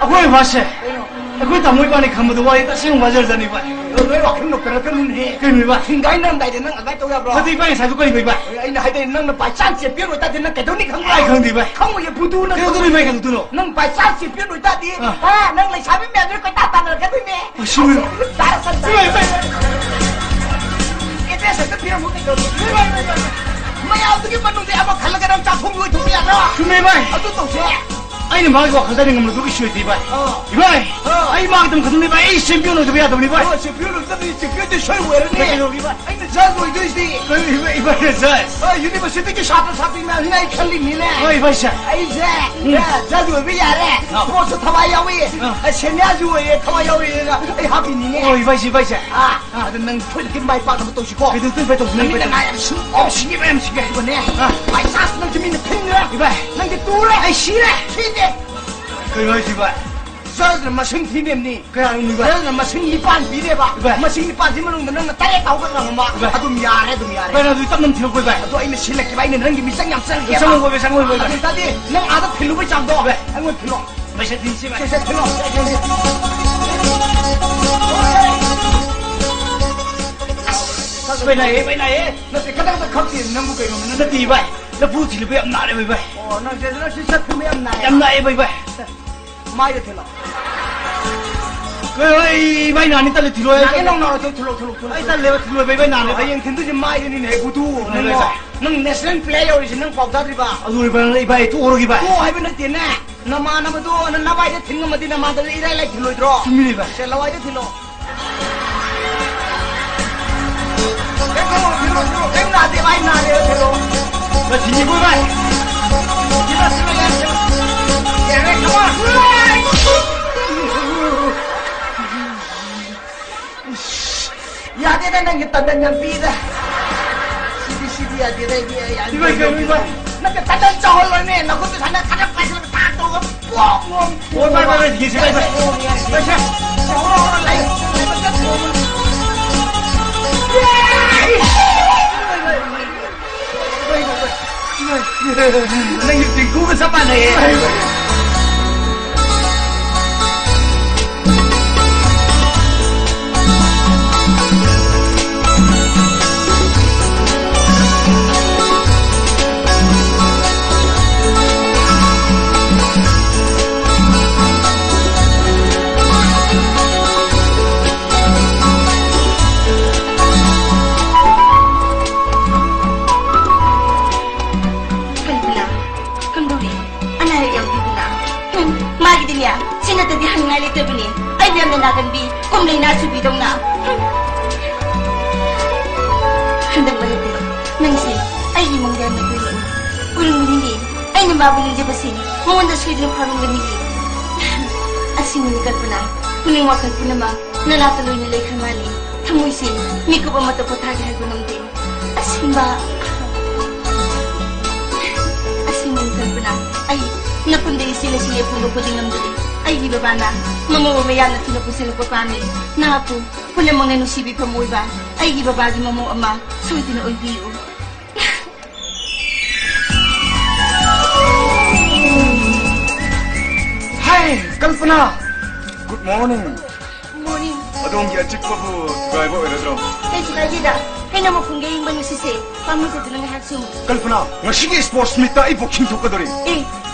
ꯑꯩꯈꯣꯏ ꯕꯕꯥꯁꯦ, ꯀꯩꯅꯣ? ꯑꯩꯈꯣꯏ ꯇꯥꯃꯣ ꯏꯕꯥꯅꯤ ꯈꯟꯕꯗ ꯋꯥꯔꯤ ꯇꯁꯦꯡꯅ ꯋꯥꯖꯔꯖꯥꯅꯤ, ꯏꯕꯥꯏ꯫ ꯑꯗꯣ ꯅꯣꯏ ꯋꯥꯈꯜ ꯅꯣꯛꯇꯅ ꯈꯜꯂꯨꯅꯦꯍꯦ꯫ ꯀꯩꯅꯣ, ꯏꯕꯥꯏ? ꯁꯤꯡꯒꯥꯏ ꯅꯝꯗꯥꯏꯗ ꯅꯪ ꯑꯗꯨꯃꯥꯏꯅ ꯇꯧ ꯌꯥꯕ꯭ꯔꯣ? ꯑꯗꯨ ꯏꯕꯥꯏ ꯉꯁꯥꯏꯗꯣ ꯀꯔꯤꯅꯣ, ꯏꯕꯥꯏ? ꯑꯩꯅ ꯍꯥꯏꯗꯣꯏꯅꯦ, ꯅꯪꯅ by chance champion ꯑꯣꯏꯇꯥꯔꯗꯤ ꯅꯪ ꯀꯩꯗꯧꯅꯤ ꯈꯪꯕ꯭ꯔꯣ? ꯑꯩ ꯈꯪꯗꯦ, ꯏꯕꯥꯏ꯫ ꯈꯪꯉꯣꯏꯌꯦ, ꯚꯨꯗꯨꯅ ꯀꯩꯗꯧꯗꯣꯏꯅꯣ, ꯏꯕꯥꯏ, ꯀꯩꯗꯧꯗꯣꯏꯅꯣ? ꯅꯪ by chance champion ꯑꯣꯏꯇꯥꯔꯗꯤ, ꯑꯥ꯫ ꯍꯥ, ꯅꯪ ꯂꯩꯁꯥꯕꯤ ꯃꯌꯥꯝꯗꯨꯅ ꯀꯣꯏꯇꯥꯟ ꯇꯥꯟꯅꯔꯛꯀꯗꯣꯏꯅꯦ꯫ ꯑꯁ, ꯆꯨꯝꯃꯦ꯫ ꯑꯁ, ꯇꯥꯔ ꯆꯠ ꯇꯥꯔ꯫ ꯏꯕꯥꯏ, ꯏꯕꯥꯏ, ꯏꯕꯥꯏ꯫ Address ꯑꯝꯇ ꯄꯤꯔꯝꯃꯨ ꯀꯩꯗꯧꯔꯒꯦ? ꯏꯕꯥꯏ, ꯏꯕꯥꯏ, ꯏꯕꯥꯏ꯫ ꯃꯌꯥꯝꯗꯨꯒꯤ ꯃꯅꯨꯡꯗ ꯑꯃ ꯈꯜꯂꯒ ꯅꯪ ꯆꯥꯛ ꯊꯣꯡꯕ ꯑꯣꯏꯊꯣꯛꯄ ꯌꯥꯗ꯭ꯔꯣ? ꯆꯨꯝꯃꯦ, ꯏꯕꯥꯏ꯫ ꯑꯗꯨ ꯇꯧꯁꯦ꯫ ꯑꯩꯅ ꯃꯥꯒꯤ ꯋꯥꯈꯜꯗ ꯑꯩꯅ ꯉꯝꯂꯣꯏꯗꯕ ꯀꯩꯁꯨ ꯂꯩꯇꯦ, ꯏꯕꯥꯏ꯫ ꯑꯥ꯫ ꯏꯕꯥꯏ, ꯑꯥ꯫ ꯑꯩ ꯃꯥꯒꯤ ꯑꯗꯨꯝ ꯈꯟꯗꯣꯛꯅꯤ, ꯏꯕꯥꯏ꯫ ꯑꯩ ꯆꯦꯝꯄꯤꯌꯟ ꯑꯣꯏꯗꯕ ꯌꯥꯗꯕꯅꯤ, ꯏꯕꯥꯏ꯫ ꯑꯣ, ꯆꯦꯝꯄꯤꯌꯟ ꯑꯣꯏꯗꯕꯅꯤ, ꯆꯦꯝꯄꯤꯌꯟꯗꯤ ꯁꯣꯏ ꯑꯣꯏꯔꯅꯤ꯫ ꯀꯩꯗꯧꯔꯒꯦ, ꯏꯕꯥꯏ? ꯑꯩꯅ ꯖꯁ ꯑꯣꯏꯗꯣꯏꯁꯤꯗꯤ꯫ ꯀꯩꯅꯣ, ꯏꯕꯥꯏ, ꯏꯕꯥꯏꯅ ꯖꯁ? ꯑꯥ, ꯌꯨꯅꯤꯚꯔꯁꯤꯇꯤꯒꯤ ꯁꯥꯇ꯭ꯔ ꯁꯥꯇ꯭ꯔꯤ ꯃꯌꯥꯝꯁꯤꯅ ꯑꯩ ꯈꯜꯂꯤꯅꯤꯅꯦ꯫ ꯍꯣꯏ, ꯏꯕꯥꯏ, ꯁꯥꯔ꯫ ꯑꯩꯁꯦ, ꯎꯝ꯫ ꯑꯦ, ꯖꯁ ꯑꯣꯏꯕ ꯌꯥꯔꯦ꯫ ꯑꯥ꯫ ꯁ꯭ꯄꯣꯔꯠꯁꯁꯨ ꯊꯋꯥꯏ ꯌꯥꯎꯏ꯫ ꯑꯥ꯫ ꯑꯦ, ꯁꯦꯅꯤꯌꯔꯁꯨ ꯑꯣꯏꯌꯦ, ꯊꯋꯥꯏ ꯌꯥꯎꯏꯅ ꯑꯩ ꯍꯥꯞꯄꯤꯅꯤꯅꯦ꯫ ꯍꯣꯏ, ꯏꯕꯥꯏ, ꯏꯕꯥꯏ, ꯏꯕꯥꯏ, ꯁꯥꯔ꯫ ꯑꯥ꯫ ꯑꯗꯨ ꯅꯪ ꯊꯣꯏꯗꯅ ꯇꯤꯝ ꯃꯥꯏ ꯄꯥꯛꯅꯕ ꯇꯧꯁꯤꯀꯣ꯫ ꯀꯩꯗꯧ ꯇꯤꯝ ꯐꯥꯏꯠ ꯇꯧꯁꯤ, ꯅꯪ ꯅꯪ ꯃꯤꯠꯅ ꯐꯥꯏꯠ ꯉꯥ ꯌꯥꯝ ꯁꯤꯡ-, ꯑꯣ, ꯁꯤꯡꯉꯦꯕ, ꯌꯥꯝ ꯁꯤꯡꯉꯦ꯫ ꯏꯕꯥꯅꯦ꯫ ꯑꯥ꯫ ꯕꯥꯏ ꯆꯥꯟꯁ ꯅꯪꯁꯦ ꯃꯤꯅ ꯊꯤꯟꯈ꯭ꯔꯦ꯫ ꯏꯕꯥꯏ꯫ ꯅꯪꯗꯤ ꯇꯨꯔꯦ꯫ ꯑꯩ ꯁꯤꯔꯦ꯫ ꯁꯤꯗꯦ꯫ ꯀꯩꯅꯣ ꯍꯥꯏꯁꯤ, ꯏꯕꯥꯏ? ꯖꯖꯅ ꯃꯁꯤꯡ ꯊꯤꯅꯦꯝꯅꯤ꯫ ꯀꯌꯥꯅꯣ, ꯏꯕꯥꯏ? ꯖꯖꯅ ꯃꯁꯤꯡ ꯅꯤꯄꯥꯟ ꯄꯤꯅꯦꯕ꯫ ꯏꯕꯥꯏ꯫ ꯃꯁꯤꯡ ꯅꯤꯄꯥꯟꯁꯤ ꯃꯅꯨꯡꯗ ꯅꯪꯅ ꯇꯔꯦꯠ ꯐꯥꯎꯕ ꯉꯝꯃꯕ꯫ ꯏꯕꯥꯏ꯫ ꯑꯗꯨꯝ ꯌꯥꯔꯦ, ꯑꯗꯨꯝ ꯌꯥꯔꯦ꯫ ꯏꯕꯥꯏ, ꯑꯗꯨꯗꯤ ꯇꯞꯅ ꯊꯤꯜꯂꯛꯀꯣ, ꯏꯕꯥꯏ꯫ ꯑꯗꯣ ꯑꯩꯅ ꯁꯤꯜꯂꯛꯀꯦꯕ, ꯑꯩꯅ ꯅꯪꯒꯤ ꯃꯤꯆꯪ ꯌꯥꯝ ꯆꯪꯒꯦꯕ꯫ ꯆꯪꯉꯣꯏ, ꯏꯕꯥꯏ, ꯆꯪꯉꯣꯏ, ꯏꯕꯥꯏ꯫ ꯑꯗꯨ ꯑꯣꯏꯇꯥꯔꯗꯤ ꯅꯪ ꯑꯥꯗ ꯊꯤꯜꯂꯨꯕꯩ ꯆꯥꯡꯗꯣ ꯏꯕꯥꯏ꯫ ꯑꯩꯉꯣꯟꯗ ꯊꯤꯜꯂꯣ꯫ ꯄꯩꯁꯥ ꯊꯤꯟꯁꯤ, ꯚꯥꯏ꯫ ꯁꯦ, ꯁꯦ, ꯊꯤꯜꯂꯣ, ꯁꯦ, ꯁꯦ, ꯁꯦ꯫ ꯚꯥꯏ ꯅꯥꯏꯌꯦ, ꯚꯥꯏ ꯅꯥꯏꯌꯦ꯫ ꯅꯠꯇꯦ, ꯈꯇꯪ ꯈꯛ ꯈꯛꯇꯦ, ꯅꯪꯕꯨ ꯀꯩꯅꯣ, ꯅꯪ ꯅꯠꯇꯦ, ꯚꯥꯏ꯫ ꯂꯐꯨ ꯊꯤꯜꯂꯨꯕ ꯌꯥꯝ ꯅꯥꯔꯦ, ꯚꯥꯏ, ꯚꯥꯏ꯫ ꯑꯣ, ꯅꯪ ꯁꯦ, ꯅꯪ ꯁꯤ ꯆꯠ ꯊꯤꯟꯕ ꯌꯥꯝ ꯅꯥꯏꯌꯦ꯫ ꯌꯥꯝ ꯅꯥꯏꯌꯦ, ꯚꯥꯏ, ꯚꯥꯏ꯫ ꯃꯥꯏꯗ ꯊꯤꯜꯂꯣ꯫ ꯀꯩ, ꯚꯥꯏ, ꯚꯥꯏ ꯅꯥꯅꯤ, ꯇꯜꯂꯦ, ꯊꯤꯜꯂꯣ, ꯑꯩ ꯅꯥꯒꯦ, ꯇꯜꯂꯦ꯫ ꯅꯪ ꯅꯥꯔꯣ, ꯊꯤꯜꯂꯣ, ꯊꯤꯜꯂꯣ, ꯊꯤꯜꯂꯣ, ꯑꯩ ꯊꯤꯜꯂꯣ꯫ ꯇꯜꯂꯦꯕ, ꯊꯤꯜꯂꯣ, ꯚꯥꯏ, ꯚꯥꯏ ꯅꯥꯅꯦꯕ꯫ ꯍꯌꯦꯡ ꯊꯤꯟꯗꯣꯏꯁꯦ ꯃꯥꯏꯗꯅꯤꯅꯦ, ꯕꯨꯗꯨ꯫ ꯍꯣꯏ, ꯚꯥꯏ, ꯅꯪ, ꯚꯥꯏ꯫ ꯅꯪ ꯅꯦꯁꯅꯦꯜ ꯄ꯭ꯂꯦꯌꯔ ꯑꯣꯏꯔꯤꯁꯦ ꯅꯪ ꯄꯥꯎ ꯇꯥꯗ꯭ꯔꯤꯕ? ꯑꯗꯨ ꯑꯣꯏꯔꯕ, ꯚꯥꯏ, ꯇꯣꯛꯑꯔꯣꯏꯒꯦ, ꯚꯥꯏ꯫ ꯇꯣꯛꯑꯣ ꯍꯥꯏꯕ ꯅꯠꯇꯦꯅꯦ꯫ ꯅꯃꯥꯟꯅꯕꯗꯣ ꯅ-, ꯅꯚꯥꯏꯗ ꯊꯤꯟ ꯉꯝꯃꯗꯤ ꯅꯃꯥꯟꯅꯕꯗ ꯏꯔꯥꯏ ꯂꯥꯏ ꯊꯤꯜꯂꯣꯏꯗ꯭ꯔꯣ? ꯆꯨꯝꯃꯤꯅꯦ, ꯚꯥꯏ꯫ ꯁꯦ, ꯂꯋꯥꯏꯗ ꯊꯤꯜꯂꯣ꯫ ꯀꯩꯝ ꯈꯜꯂꯨꯅꯨ, ꯊꯤꯜꯂꯣ, ꯊꯤꯜꯂꯣ꯫ ꯀꯩꯝ ꯅꯥꯗꯦ, ꯚꯥꯏ, ꯅꯥꯗꯦ, ꯊꯤꯜꯂꯣ꯫ ꯚꯥꯏ, ꯊꯤꯜꯂꯤꯀꯣ, ꯚꯥꯏ꯫ ꯊꯤꯜꯂꯣ, ꯊꯤꯜꯂꯣ, ꯌꯥꯔꯦ, ꯊꯤꯜꯂꯣ꯫ ꯌꯥꯔꯦ, come on꯫ ꯌꯥꯗꯦꯗ, ꯅꯪꯒꯤ ꯇꯟꯗꯟ ꯌꯥꯝ ꯄꯤꯗ꯫ ꯁꯤꯗꯤ, ꯁꯤꯗꯤ ꯌꯥꯗꯦꯗ, ꯑꯩꯗꯤ, ꯑꯩ, ꯑꯩ ꯏꯃꯥꯏ, ꯀꯩꯅꯣ, ꯏꯃꯥꯏ꯫ ꯅꯪꯒꯤ ꯇꯟꯗꯟ ꯆꯥꯎꯍꯜꯂꯣꯅꯦ, ꯅꯈꯨꯠꯇꯨ ꯁꯥꯟꯅ ꯈꯔ ꯄꯥꯏꯁꯤꯜꯂꯒ ꯇꯥꯛ ꯇꯧꯔꯒ ꯄꯣꯛ ꯃꯣꯛ꯫ ꯑꯣ, ꯚꯥꯏ, ꯚꯥꯏ, ꯚꯥꯏ, ꯌꯦꯡꯁꯤ, ꯚꯥꯏ, ꯚꯥꯏ꯫ ꯌꯥꯔꯦ, ꯌꯥꯔꯦ, ꯌꯥꯔꯦ꯫ ꯚꯥꯏ, ꯁꯦ꯫ ꯆꯥꯎꯍꯜꯂꯣ, ꯆꯥꯎꯍꯜꯂꯣ, ꯂꯩ, ꯂꯩ, ꯂꯩ, ꯂꯩ꯫ ꯅꯪꯒꯤ ꯄꯤꯡꯀꯨꯒ ꯆꯞ ꯃꯥꯟꯅꯩꯌꯦ꯫ ꯀꯜꯄꯅꯥ, ꯀꯝꯗꯧꯔꯤ? ꯑꯅꯥ ꯑꯌꯦꯛ ꯌꯥꯎꯗꯦꯗꯅ? ꯅꯠꯇꯗꯤ ꯍꯪꯅꯤꯡꯉꯥꯏ ꯂꯩꯇꯕꯅꯤ꯫ ꯑꯩꯕꯨ ꯌꯥꯝꯅ ꯅꯥꯒꯟꯕꯤ, ꯀꯣꯝꯂꯩ ꯅꯥ ꯆꯨꯕꯤꯗꯧꯅ꯫ ꯍꯟꯗꯛ ꯃꯔꯛꯇꯤ ꯅꯪꯁꯦ ꯑꯩꯒꯤ ꯃꯪꯗ ꯌꯥꯝꯅ ꯇꯣꯏꯔꯛꯏ꯫ ꯎꯔꯝꯒꯅꯤꯌꯦ, ꯑꯩꯅ ꯃꯥꯕꯨ ꯅꯤꯡꯖꯕꯁꯤ ꯃꯉꯣꯟꯗ ꯁꯣꯏꯗꯅ ꯐꯥꯎꯔꯝꯒꯅꯤꯌꯦ꯫ ꯑꯁꯤꯅꯅꯤ ꯀꯜꯄꯅꯥ, ꯄꯨꯛꯅꯤꯡ ꯋꯥꯈꯜ ꯄꯨꯝꯅꯃꯛ ꯅꯅꯥꯛꯇ ꯂꯣꯏꯅ ꯂꯩꯈ꯭ꯔ ꯃꯥꯜꯂꯤ꯫ ꯊꯃꯣꯏꯁꯤ ꯃꯤꯀꯨꯞ ꯑꯃꯠꯇ ꯄꯣꯊꯥꯒꯦ ꯍꯥꯏꯕ ꯉꯝꯗꯦ꯫ ꯑꯁꯦꯡꯕ꯫ ꯑꯁꯦꯡꯕꯅꯤ ꯀꯜꯄꯅꯥ, ꯑꯩ ꯅꯐꯝꯗꯒꯤ ꯆꯦꯜꯂꯁꯤ ꯂꯦꯞꯍꯟꯕ ꯈꯨꯗꯤꯡ ꯉꯝꯗ꯭ꯔꯤ꯫ ꯑꯩꯒꯤ ꯕꯕꯥꯅ ꯃꯃꯧ ꯑꯃ ꯌꯥꯝꯅ ꯊꯨꯅ ꯄꯨꯁꯤꯜꯂꯛꯄ ꯄꯥꯝꯃꯤ꯫ ꯅꯍꯥꯛꯄꯨ ꯄꯨꯝꯅꯃꯛꯅ ꯅꯨꯡꯁꯤꯕꯤꯐꯝ ꯑꯣꯏꯕ ꯑꯩꯒꯤ ꯕꯕꯥꯒꯤ ꯃꯃꯧ ꯑꯃ ꯁꯣꯏꯗꯅ ꯑꯣꯏꯕꯤꯌꯨ꯫ Hi, Kalpana! Good morning. Morning. ꯑꯗꯣꯝꯒꯤ ꯑꯆꯤꯛꯄꯕꯨ ꯊꯨꯒꯥꯏꯕ ꯑꯣꯏꯔꯗ꯭ꯔꯣ? ꯀꯩꯁꯨ ꯀꯥꯏꯗꯦꯗ꯫ ꯍꯩꯅꯧ ꯃꯈꯣꯡꯒꯤ ꯑꯌꯤꯡꯕ ꯅꯨꯡꯁꯤꯠꯁꯦ ꯄꯥꯝꯃꯨꯗꯗꯅ ꯉꯥꯏꯍꯥꯛ ꯁꯨꯝ꯫ ꯀꯜꯄꯅꯥ, ꯉꯁꯤꯒꯤ sports meetꯇ ꯑꯩ boxing ꯊꯣꯛꯀꯗꯣꯔꯤ꯫ ꯑꯦ,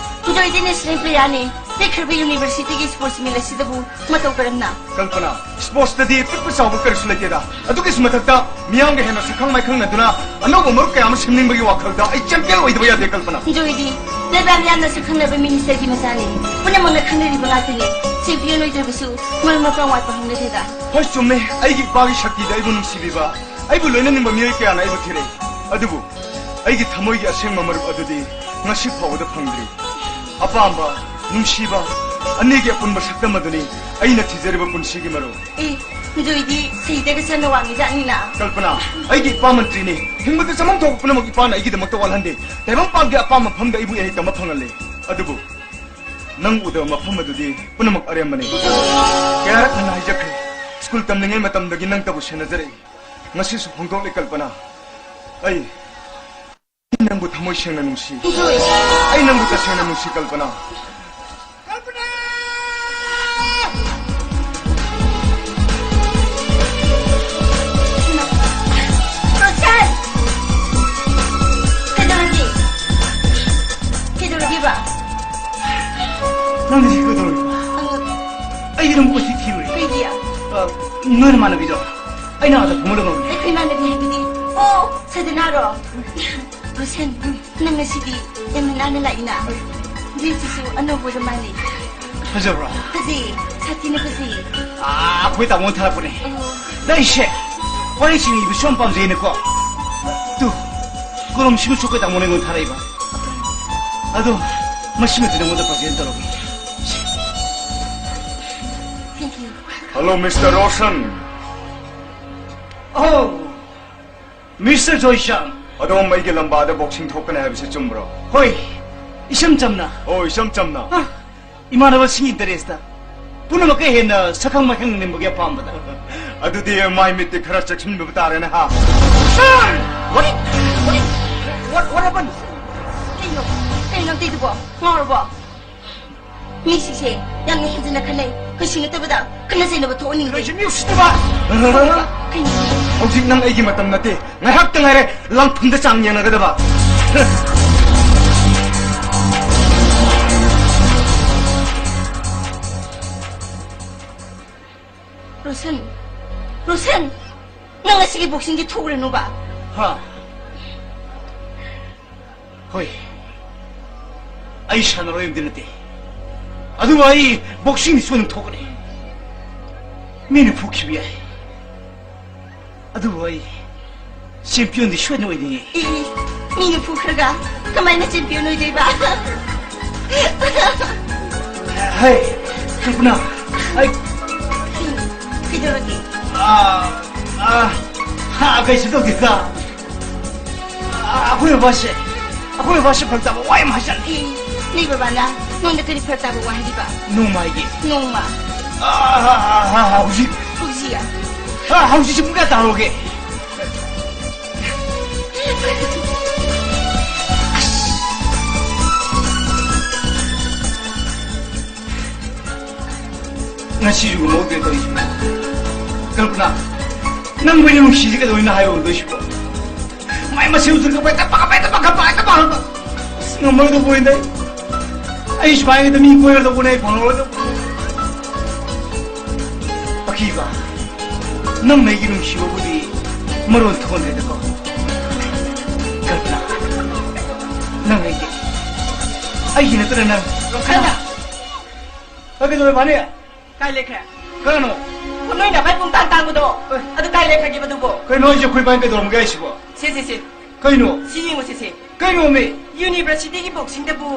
ꯖꯣꯏꯗꯤ national playerꯅꯦ꯫ ꯇꯦꯛꯈ꯭ꯔꯕ universityꯒꯤ sports meet ꯑꯁꯤꯗꯕꯨ ꯃꯇꯧ ꯀꯔꯝꯅ? ꯀꯜꯄꯅꯥ, sportsꯇꯗꯤ ꯄꯤꯛꯄ ꯆꯥꯎꯕ ꯀꯔꯤꯁꯨ ꯂꯩꯇꯦꯗ꯫ ꯑꯗꯨꯒꯤꯁꯨ ꯃꯊꯛꯇ ꯃꯤꯌꯥꯝꯒ ꯍꯦꯟꯅ ꯁꯛꯈꯪ ꯃꯥꯏꯈꯪꯅꯗꯨꯅ ꯑꯅꯧꯕ ꯃꯔꯨꯞ ꯀꯌꯥ ꯑꯃ ꯁꯦꯝꯅꯤꯡꯕꯒꯤ ꯋꯥꯈꯜꯗ ꯑꯩ champion ꯑꯣꯏꯗꯕ ꯌꯥꯗꯦ, ꯀꯜꯄꯅꯥ꯫ ꯖꯣꯏꯗꯤ ꯂꯩꯕꯥꯛ ꯃꯤꯌꯥꯝꯅ ꯁꯛꯈꯪꯅꯕ ministerꯒꯤ ꯃꯆꯥꯅꯤ꯫ ꯄꯨꯝꯅꯃꯛꯅ ꯈꯪꯅꯔꯤꯕ ꯉꯥꯛꯇꯅꯤ꯫ Champion ꯑꯣꯏꯗ꯭ꯔꯕꯁꯨ ꯃꯔꯨꯞ ꯃꯄꯥꯡ ꯋꯥꯠꯄ ꯍꯧꯅꯗꯦꯗ꯫ ꯍꯣꯏ, ꯆꯨꯝꯃꯦ꯫ ꯑꯩꯒꯤ ꯏꯄꯥꯒꯤ ꯁꯛꯇꯤꯗ ꯑꯩꯕꯨ ꯅꯨꯡꯁꯤꯕꯤꯕ, ꯑꯩꯕꯨ ꯂꯣꯏꯅꯅꯤꯡꯕ ꯃꯤꯑꯣꯏ ꯀꯌꯥꯅ ꯑꯩꯕꯨ ꯊꯤꯔꯛꯏ꯫ ꯑꯗꯨꯕꯨ ꯑꯩꯒꯤ ꯊꯃꯣꯏꯒꯤ ꯑꯁꯦꯡꯕ ꯃꯔꯨꯞ ꯑꯗꯨꯗꯤ ꯉꯁꯤ ꯐꯥꯎꯕꯗ ꯐꯪꯗ꯭ꯔꯤ꯫ ꯑꯄꯥꯝꯕ, ꯅꯨꯡꯁꯤꯕ, ꯑꯅꯤꯒꯤ ꯑꯄꯨꯟꯕ ꯁꯛꯇꯝ ꯑꯗꯨꯅꯤ ꯑꯩꯅ ꯊꯤꯖꯔꯤꯕ ꯄꯨꯟꯁꯤꯒꯤ ꯃꯔꯨꯞ꯫ ꯑꯦ, ꯖꯣꯏꯗꯤ ꯁꯍꯤꯗꯒ ꯆꯟꯅ ꯋꯥꯡꯉꯤꯖꯥꯠꯅꯤꯅ꯫ ꯀꯜꯄꯅꯥ, ꯑꯩꯒꯤ ꯏꯄꯥ ꯃꯟꯇ꯭ꯔꯤꯅꯤ꯫ ꯍꯤꯡꯕꯗ ꯆꯃꯝ ꯊꯣꯛꯄ ꯄꯨꯝꯅꯃꯛ ꯏꯄꯥꯅ ꯑꯩꯒꯤꯗꯃꯛꯇ ꯋꯥꯠꯍꯟꯗꯦ꯫ ꯇꯥꯏꯕꯪꯄꯥꯟꯒꯤ ꯑꯄꯥꯝꯕ ꯃꯐꯝꯗ ꯑꯩꯕꯨ ꯏꯍꯩ ꯇꯝꯕ ꯐꯪꯍꯜꯂꯦ꯫ ꯑꯗꯨꯕꯨ ꯅꯪ ꯎꯗꯕ ꯃꯐꯝ ꯑꯗꯨꯗꯤ ꯄꯨꯝꯅꯃꯛ ꯑꯔꯦꯝꯕꯅꯤ꯫ ꯀꯌꯥꯔꯛ ꯍꯟꯅ ꯍꯥꯏꯖꯈ꯭ꯔꯦ, ꯁ꯭ꯀꯨꯜ ꯇꯝꯂꯤꯉꯩ ꯃꯇꯝꯗꯒꯤ ꯅꯪꯇꯕꯨ ꯁꯦꯟꯅꯖꯔꯛꯏ꯫ ꯉꯁꯤꯁꯨ ꯐꯣꯡꯗꯣꯛꯂꯦ ꯀꯜꯄꯅꯥ, ꯑꯩ ꯑꯩ ꯅꯪꯕꯨ ꯊꯃꯣꯏ ꯁꯦꯡꯅ ꯅꯨꯡꯁꯤ꯫ ꯏꯁꯣꯔ! ꯑꯩ ꯅꯪꯕꯨ ꯇꯁꯦꯡꯅ ꯅꯨꯡꯁꯤ, ꯀꯜꯄꯅꯥ꯫ ꯀꯜꯄꯅꯥ! ꯔꯣꯁꯟ! ꯀꯩꯗꯧꯔꯒꯦ? ꯀꯩꯗꯧꯔꯒꯦꯕ? ꯅꯪꯗꯤ ꯁꯤ ꯀꯩꯗꯧꯔꯤꯕ? ꯑ, ꯑꯩꯗꯤ ꯅꯪꯕꯨ ꯀꯣꯏꯊꯤ ꯊꯤꯔꯨꯔꯦ꯫ ꯀꯩꯒꯤ? ꯑ, ꯅꯣꯏ ꯅꯃꯥꯟꯅꯕꯤꯗꯣ ꯑꯩꯅ ꯑꯥꯗ ꯐꯝꯍꯜꯂꯝꯃꯕꯅꯦ꯫ ꯑꯩꯈꯣꯏ ꯏꯃꯥꯟꯅꯕꯤ ꯍꯥꯏꯕꯗꯤ? ꯑꯣ, ꯁꯗꯅꯥꯔꯣ? ꯔꯣꯁꯟ, ꯅꯪ ꯉꯁꯤꯗꯤ ꯌꯥꯝꯅ ꯅꯥꯟꯅ ꯂꯥꯛꯏꯅ꯫ ꯗ꯭ꯔꯦꯁꯁꯤꯁꯨ ꯑꯅꯧꯕ ꯑꯣꯏꯔ ꯃꯥꯜꯂꯦ꯫ ꯐꯖꯕ꯭ꯔꯣ? ꯐꯖꯩ, ꯁꯥꯊꯤꯅ ꯐꯖꯩ꯫ ꯑꯥ, ꯑꯩꯈꯣꯏ ꯇꯥꯃꯣꯅ ꯊꯥꯔꯛꯄꯅꯦ꯫ ꯑꯣ꯫ ꯅꯪꯁꯦ ꯋꯥꯔꯤ ꯁꯤꯡ ꯏꯕꯁꯨ ꯌꯥꯝ ꯄꯥꯝꯖꯩꯅꯀꯣ꯫ ꯇꯨ, ꯀꯣꯂꯣꯝ ꯁꯤꯃꯁꯨ ꯑꯩꯈꯣꯏ ꯇꯥꯃꯣꯅ ꯑꯩꯉꯣꯟꯗ ꯊꯥꯔꯛꯏꯕ꯫ ꯑꯗꯣ ꯃꯁꯤꯃꯗꯤ ꯅꯉꯣꯟꯗ present ꯇꯧꯔꯒꯦ꯫ Thank you. Hello, Mister Roshan. Oh, Mister ꯖꯣꯏꯁꯥꯟ꯫ ꯑꯗꯣꯝ ꯑꯩꯒꯤ ꯂꯝꯕꯥꯗ boxing ꯊꯣꯛꯀꯅꯤ ꯍꯥꯏꯕꯁꯤ ꯆꯨꯝꯕ꯭ꯔꯣ? ꯍꯣꯏ, ꯏꯆꯝ ꯆꯝꯅ꯫ ꯑꯣ, ꯏꯆꯝ ꯆꯝꯅ꯫ ꯑ, ꯏꯃꯥꯟꯅꯕꯁꯤꯡꯒꯤ interest ꯄꯨꯝꯅꯃꯛꯀ ꯍꯦꯟꯅ ꯁꯛꯈꯪ ꯃꯥꯏꯈꯪ ꯅꯤꯡꯕꯒꯤ ꯑꯄꯥꯝꯕꯗ꯫ ꯑꯗꯨꯗꯤ ꯃꯥꯏ ꯃꯤꯠꯇꯤ ꯈꯔ ꯆꯦꯛꯁꯤꯟꯕ ꯇꯥꯔꯦꯅꯦ, ꯍꯥ? Sir! What? What? What, what happened? ꯀꯩꯅꯣ? ꯀꯩꯅꯣ ꯅꯪ ꯇꯧꯏꯗꯨꯕꯣ? ꯉꯥꯎꯔꯕꯣ? ꯃꯤꯁꯤꯡꯁꯦ ꯌꯥꯝꯅ ꯍꯦꯟꯖꯤꯟꯅ ꯈꯟꯅꯩ꯫ ꯀꯩꯁꯨ ꯅꯠꯇꯕꯗ ꯈꯠꯅ ꯆꯩꯅꯕ ꯊꯣꯛꯍꯟꯅꯤꯡꯗꯦ꯫ ꯅꯣꯏꯁꯦ ꯃꯤ ꯎꯁꯤꯠꯇꯕ! ꯀꯩꯅꯣ? ꯍꯧꯖꯤꯛ ꯅꯪ ꯑꯩꯒꯤ ꯃꯇꯝ ꯅꯠꯇꯦ꯫ ꯉꯥꯏꯍꯥꯛꯇ ꯉꯥꯏꯔꯦ ꯂꯪꯐꯝꯗ ꯆꯥꯡ ꯌꯦꯡꯅꯒꯗꯕ꯫ ꯔꯣꯁꯟ, ꯔꯣꯁꯟ, ꯅꯪ ꯉꯁꯤꯒꯤ boxingꯗꯤ ꯊꯣꯛꯎꯔꯅꯨꯕ꯫ ꯍꯥ? ꯍꯣꯏ, ꯑꯩ ꯁꯥꯟꯅꯔꯣꯏ ꯑꯃꯗꯤ ꯅꯠꯇꯦ, ꯑꯗꯨꯕꯨ ꯑꯩ boxingꯗꯤ ꯁꯣꯏꯗꯅ ꯊꯣꯛꯀꯅꯤ꯫ ꯃꯤꯅ ꯐꯨꯈꯤꯕ ꯌꯥꯏ, ꯑꯗꯨꯕꯨ ꯑꯩ championꯗꯤ ꯁꯣꯏꯗꯅ ꯑꯣꯏꯅꯤꯡꯉꯤ꯫ ꯏ, ꯃꯤꯅ ꯐꯨꯈ꯭ꯔꯒ ꯀꯃꯥꯏꯅ champion ꯑꯣꯏꯗꯣꯏꯕ? ꯍꯦ, ꯀꯜꯄꯅꯥ, ꯑꯩ ꯀꯩꯗꯧꯔꯒꯦ? ꯑꯥ, ꯑꯥ, ꯍꯥ, ꯀꯩꯁꯨ ꯇꯧꯗꯦꯗ꯫ ꯑ, ꯑꯩꯈꯣꯏ ꯕꯕꯥꯁꯦ, ꯑꯩꯈꯣꯏ ꯕꯕꯥꯁꯦ ꯐꯔꯛ ꯇꯥꯕ ꯋꯥ ꯌꯥꯝ ꯍꯥꯏꯖꯥꯠꯅꯤ꯫ ꯑꯦ, ꯅꯣꯏ ꯕꯕꯥꯅ ꯅꯉꯣꯟꯗ ꯀꯔꯤ ꯐꯔꯛ ꯇꯥꯕ ꯋꯥ ꯍꯥꯏꯔꯤꯕ? ꯅꯣꯡꯃ ꯍꯥꯏꯒꯦ꯫ ꯅꯣꯡꯃ? ꯑ, ꯑ, ꯑ, ꯑ, ꯍꯧꯖꯤꯛ꯫ ꯍꯧꯖꯤꯛ? ꯑ, ꯍꯧꯖꯤꯛꯁꯦ ꯄꯨꯡ ꯀꯌꯥ ꯇꯥꯍꯧꯔꯒꯦ? ꯉꯁꯤꯁꯨ ꯎꯍꯧꯗ꯭ꯔꯦ ꯇꯧꯔꯤꯁꯤꯕꯣ꯫ ꯀꯜꯄꯅꯥ, ꯅꯪꯕꯨ ꯑꯩꯅ ꯅꯨꯡꯁꯤꯁꯤ ꯀꯩꯗꯧꯕꯩꯅꯣ ꯍꯥꯏꯕ ꯎꯗꯣꯏꯁꯤꯕꯣ? ꯃꯥꯏ ꯃꯁꯤꯡ ꯎꯗ꯭ꯔꯒ ꯍꯦꯛꯇ ꯄꯥꯈꯠꯄ, ꯍꯦꯛꯇ ꯄꯥꯈꯠꯄ, ꯍꯦꯛꯇ ꯄꯥꯈꯠꯄ꯫ ꯑꯁ, ꯉꯝꯃꯔꯣꯏꯗꯧꯕ ꯑꯣꯏꯅ ꯑꯩ, ꯑꯩ ꯁꯨꯃꯥꯏꯅ ꯍꯦꯛꯇ ꯃꯤ ꯀꯣꯏꯔꯗꯧꯕꯅꯦ, ꯑꯩ ꯐꯪꯉꯔꯣꯏꯗꯧꯕ꯫ ꯑꯀꯤꯕ, ꯅꯪꯅ ꯑꯩꯒꯤ ꯅꯨꯡꯁꯤꯕꯕꯨꯗꯤ ꯃꯔꯣꯟ ꯊꯣꯟꯗ꯭ꯔꯦꯗꯀꯣ꯫ ꯀꯜꯄꯅꯥ, ꯅꯪ ꯑꯩꯒꯤ, ꯑꯩꯒꯤ ꯅꯠꯇꯅ ꯅꯪ ꯀꯜꯄꯅꯥ! ꯑ, ꯀꯩꯗꯧꯔꯦ, ꯃꯥꯅꯦ? ꯀꯥꯏ ꯂꯩꯈ꯭ꯔꯦ? ꯀꯅꯥꯅꯣ? ꯑꯣ, ꯅꯣꯏ ꯅꯚꯥꯏ ꯄꯨꯡꯇꯥꯡ ꯇꯥꯡꯕꯗꯣ꯫ ꯑꯦ꯫ ꯑꯗꯨ ꯀꯥꯏ ꯂꯩꯈ꯭ꯔꯒꯦꯕ ꯑꯗꯨꯕꯣ? ꯀꯩꯅꯣ ꯍꯥꯏꯁꯦ, ꯑꯩꯈꯣꯏ ꯏꯕꯥꯅꯤ ꯀꯩꯗꯧꯔꯝꯒꯦ ꯍꯥꯏꯁꯤꯕꯣ? ꯁꯦ, ꯁꯦ, ꯁꯦ꯫ ꯀꯩꯅꯣ? ꯁꯤ ꯌꯦꯡꯉꯨ, ꯁꯦ, ꯁꯦ꯫ ꯀꯩꯅꯣꯃꯤ? Universityꯒꯤ boxingꯗꯕꯨ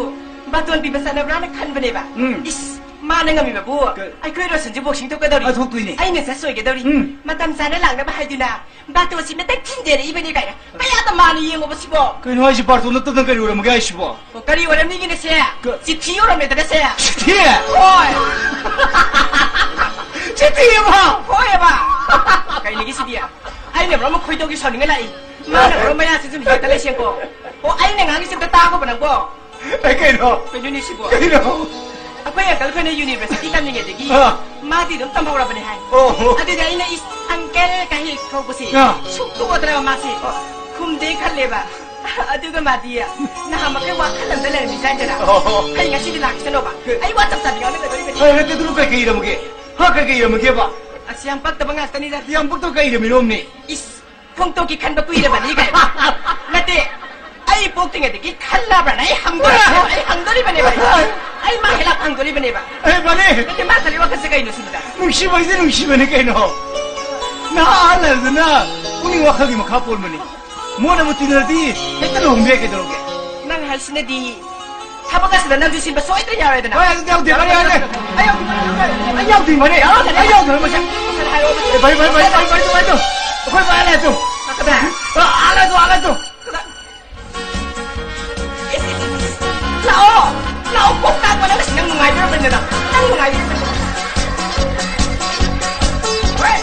ꯕꯥꯇꯣꯟ ꯄꯤꯕ ꯆꯠꯅꯕ꯭ꯔꯥꯅ ꯈꯟꯕꯅꯦꯕ꯫ ꯎꯝ꯫ ꯏꯁ, ꯃꯥꯅ ꯉꯝꯃꯤꯕꯕꯨ ꯀ-, ꯑꯩꯈꯣꯏ ꯔꯣꯁꯟꯁꯨ boxing ꯊꯣꯛꯀꯗꯧꯔꯤ꯫ ꯑ, ꯊꯣꯛꯇꯣꯏꯅꯦ꯫ ꯑꯩꯅ ꯆꯠ ꯁꯣꯏꯒꯗꯧꯔꯤ꯫ ꯎꯝ꯫ ꯃꯇꯝ ꯆꯥꯅ ꯂꯥꯛꯅꯕ ꯍꯥꯏꯗꯨꯅ ꯕꯥꯇꯣꯟꯁꯤ ꯃꯇꯪ ꯊꯤꯟꯖꯔꯛꯏꯕꯅꯦ ꯀꯥꯏꯅ꯫ ꯀꯌꯥꯗ ꯃꯥꯅ ꯌꯦꯡꯉꯣꯕ ꯁꯤꯕꯣ? ꯀꯩꯅꯣ ꯍꯥꯏꯁꯤ, ꯕꯥꯇꯣꯟ ꯅꯠꯇꯅ ꯀꯔꯤ ꯑꯣꯏꯔꯝꯃꯒꯦ ꯍꯥꯏꯁꯤꯕꯣ? ꯑꯣ, ꯀꯔꯤ ꯑꯣꯏꯔꯝꯅꯤꯒꯤꯅꯦ ꯁꯦ? ꯀ-, ꯆꯤꯊꯤ ꯌꯧꯔꯝꯃꯦꯗꯅ ꯁꯦ꯫ ꯆꯤꯊꯤ? ꯍꯣꯏ꯫ ꯆꯤꯊꯤ ꯑꯃ? ꯍꯣꯏ ꯑꯕ꯫ ꯀꯩꯅꯤꯒꯤ ꯁꯤꯗꯤ? ꯑꯩꯅ ꯃꯔꯣꯝ ꯑꯃ ꯈꯣꯏꯗꯧꯒꯤ ꯁꯥꯎꯅꯤꯡꯉ ꯂꯥꯛꯏ꯫ ꯃꯥꯅ ꯃꯔꯣꯝ ꯃꯌꯥꯁꯤ ꯁꯨꯝ ꯍꯦꯛꯇ ꯂꯩꯁꯦꯡꯀꯣ꯫ ꯑꯣ, ꯑꯩꯅ ꯉꯥꯡꯉꯤꯁꯤ ꯑꯝꯇ ꯇꯥꯈꯣꯕ ꯅꯪꯕꯣ꯫ ꯑꯦ, ꯀꯩꯅꯣ? ꯀꯩꯅꯣꯅꯦ ꯁꯤꯕꯣ? ꯀꯩꯅꯣ? ꯑꯩꯈꯣꯏ uncle ꯈꯣꯏꯅ university ꯇꯝꯂꯤꯉꯩꯗꯒꯤ ꯑꯥ꯫ ꯃꯥꯗꯤ ꯑꯗꯨꯝ ꯇꯝꯍꯧꯔꯕꯅꯦ ꯍꯥꯏ꯫ ꯑꯣ꯫ ꯑꯗꯨꯗꯤ ꯑꯩꯅ ꯏꯁ, uncle ꯀꯥꯏ ꯍꯦꯛ ꯀꯧꯕꯁꯦ ꯑꯥ꯫ ꯁꯨꯛꯇꯣꯛꯑꯗ꯭ꯔꯕ ꯃꯥꯁꯦ꯫ ꯑꯥ꯫ ꯈꯨꯝꯗꯦ ꯈꯜꯂꯦꯕ꯫ ꯑꯗꯨꯒ ꯃꯥꯗꯤ ꯅꯍꯥꯟ ꯃꯈꯩ ꯋꯥꯈꯜ ꯑꯃꯗ ꯂꯩꯔꯝꯃꯤꯖꯥꯠꯅꯤꯗꯅ꯫ ꯑꯣ꯫ ꯑꯩ ꯉꯁꯤꯗꯤ ꯂꯥꯛꯁꯅꯣꯕ꯫ ꯑꯩ ꯋꯥ ꯆꯞ ꯆꯥꯕꯤ ꯉꯥꯡꯅꯒꯗꯧꯔꯤꯕꯅꯤ꯫ ꯑꯦ, ꯅꯠꯇꯦ, ꯑꯗꯨꯕꯨ ꯀꯩ ꯀꯩ ꯏꯔꯝꯃꯒꯦ? ꯍꯥ, ꯀꯩ ꯀꯩ ꯏꯔꯝꯃꯒꯦꯕ? ꯑꯁ, ꯌꯥꯝ ꯄꯛꯇꯕ ꯉꯥꯛꯇꯅꯤꯗ꯫ ꯌꯥꯝ ꯄꯛꯇꯕ ꯀꯩ ꯏꯔꯝꯃꯤꯅꯣꯝꯅꯦ? ꯏꯁ, ꯈꯣꯡꯇꯣꯛꯀꯤ ꯈꯟꯕ ꯀꯨꯏꯔꯕꯅꯤ ꯀꯥꯏꯅ꯫ ꯅꯠꯇꯦ, ꯑꯩ ꯄꯣꯛꯇ꯭ꯔꯤꯉꯩꯗꯒꯤ ꯈꯜꯂꯕ꯭ꯔꯅ ꯑꯩ ꯍꯪꯗꯣꯔꯤꯕꯅꯦꯕ, ꯑꯩ ꯍꯪꯗꯣꯔꯤꯕꯅꯦꯕ ꯑꯩ꯫ ꯑꯩ ꯃꯥ ꯍꯦꯂꯥꯛ ꯍꯪꯗꯣꯔꯤꯕꯅꯦꯕ꯫ ꯑꯦ, ꯃꯥꯅꯦ꯫ ꯅꯠꯇꯦ, ꯃꯥ ꯈꯜꯂꯤ ꯋꯥꯈꯜꯁꯦ ꯀꯩꯅꯣ ꯁꯤꯅꯤꯗ꯫ ꯅꯨꯡꯁꯤꯕ ꯍꯥꯏꯁꯦ ꯅꯨꯡꯁꯤꯕꯅꯦ ꯀꯩꯅꯣ꯫ ꯅꯍꯥ ꯑꯍꯜ ꯍꯥꯏꯕꯗꯨꯅ ꯄꯨꯛꯅꯤꯡ ꯋꯥꯈꯜꯒꯤ ꯃꯈꯥ ꯄꯣꯟꯕꯅꯤ꯫ ꯃꯣꯠ ꯑꯃ ꯇꯤꯟꯅꯔꯗꯤ ꯍꯦꯛꯇ ꯂꯨꯍꯣꯡꯕ ꯌꯥꯏ ꯀꯩꯗꯧꯔꯒꯦ? ꯅꯪ ꯍꯥꯏꯁꯤꯅꯗꯤ ꯊꯕꯛ ꯑꯁꯤꯗ ꯅꯪꯁꯨ ꯁꯤꯟꯕ ꯁꯣꯏꯗꯅ ꯌꯥꯔꯣꯏꯗꯅ꯫ ꯍꯣꯏ, ꯑꯗꯨꯗꯤ ꯌꯥꯎꯗꯦ, ꯌꯥꯎꯗꯦ, ꯌꯥꯎꯗꯦ꯫ ꯑꯩ ꯌꯥꯎꯗꯦ, ꯑꯩ ꯌꯥꯎꯗꯦ, ꯃꯅꯦ꯫ ꯑꯩ ꯌꯥꯎꯗꯦ, ꯃꯁꯦ꯫ ꯑꯦ, ꯚꯥꯏ, ꯚꯥꯏ, ꯚꯥꯏ, ꯚꯥꯏ, ꯚꯥꯏ, ꯚꯥꯏ, ꯚꯥꯏ꯫ ꯑꯩꯈꯣꯏ ꯚꯥꯏ ꯂꯥꯛꯑꯦ ꯇꯨ꯫ ꯀꯗꯥꯏ? ꯑꯥ, ꯑꯥ ꯂꯥꯛꯑꯦ ꯇꯨ, ꯑꯥ ꯂꯥꯛꯑꯦ ꯇꯨ꯫ ꯀꯗꯥꯏ? ꯂꯥꯛꯑꯣ! ꯂꯥꯛꯑꯣ! ꯀꯣꯛ ꯇꯥꯛꯄ ꯅꯪ ꯅꯪ ꯅꯨꯡꯉꯥꯏꯗꯣꯔꯕꯅꯤꯗ꯫ ꯅꯪ ꯅꯨꯡꯉꯥꯏꯗꯣꯔꯕꯅꯤꯗ꯫ ꯍꯣꯏ!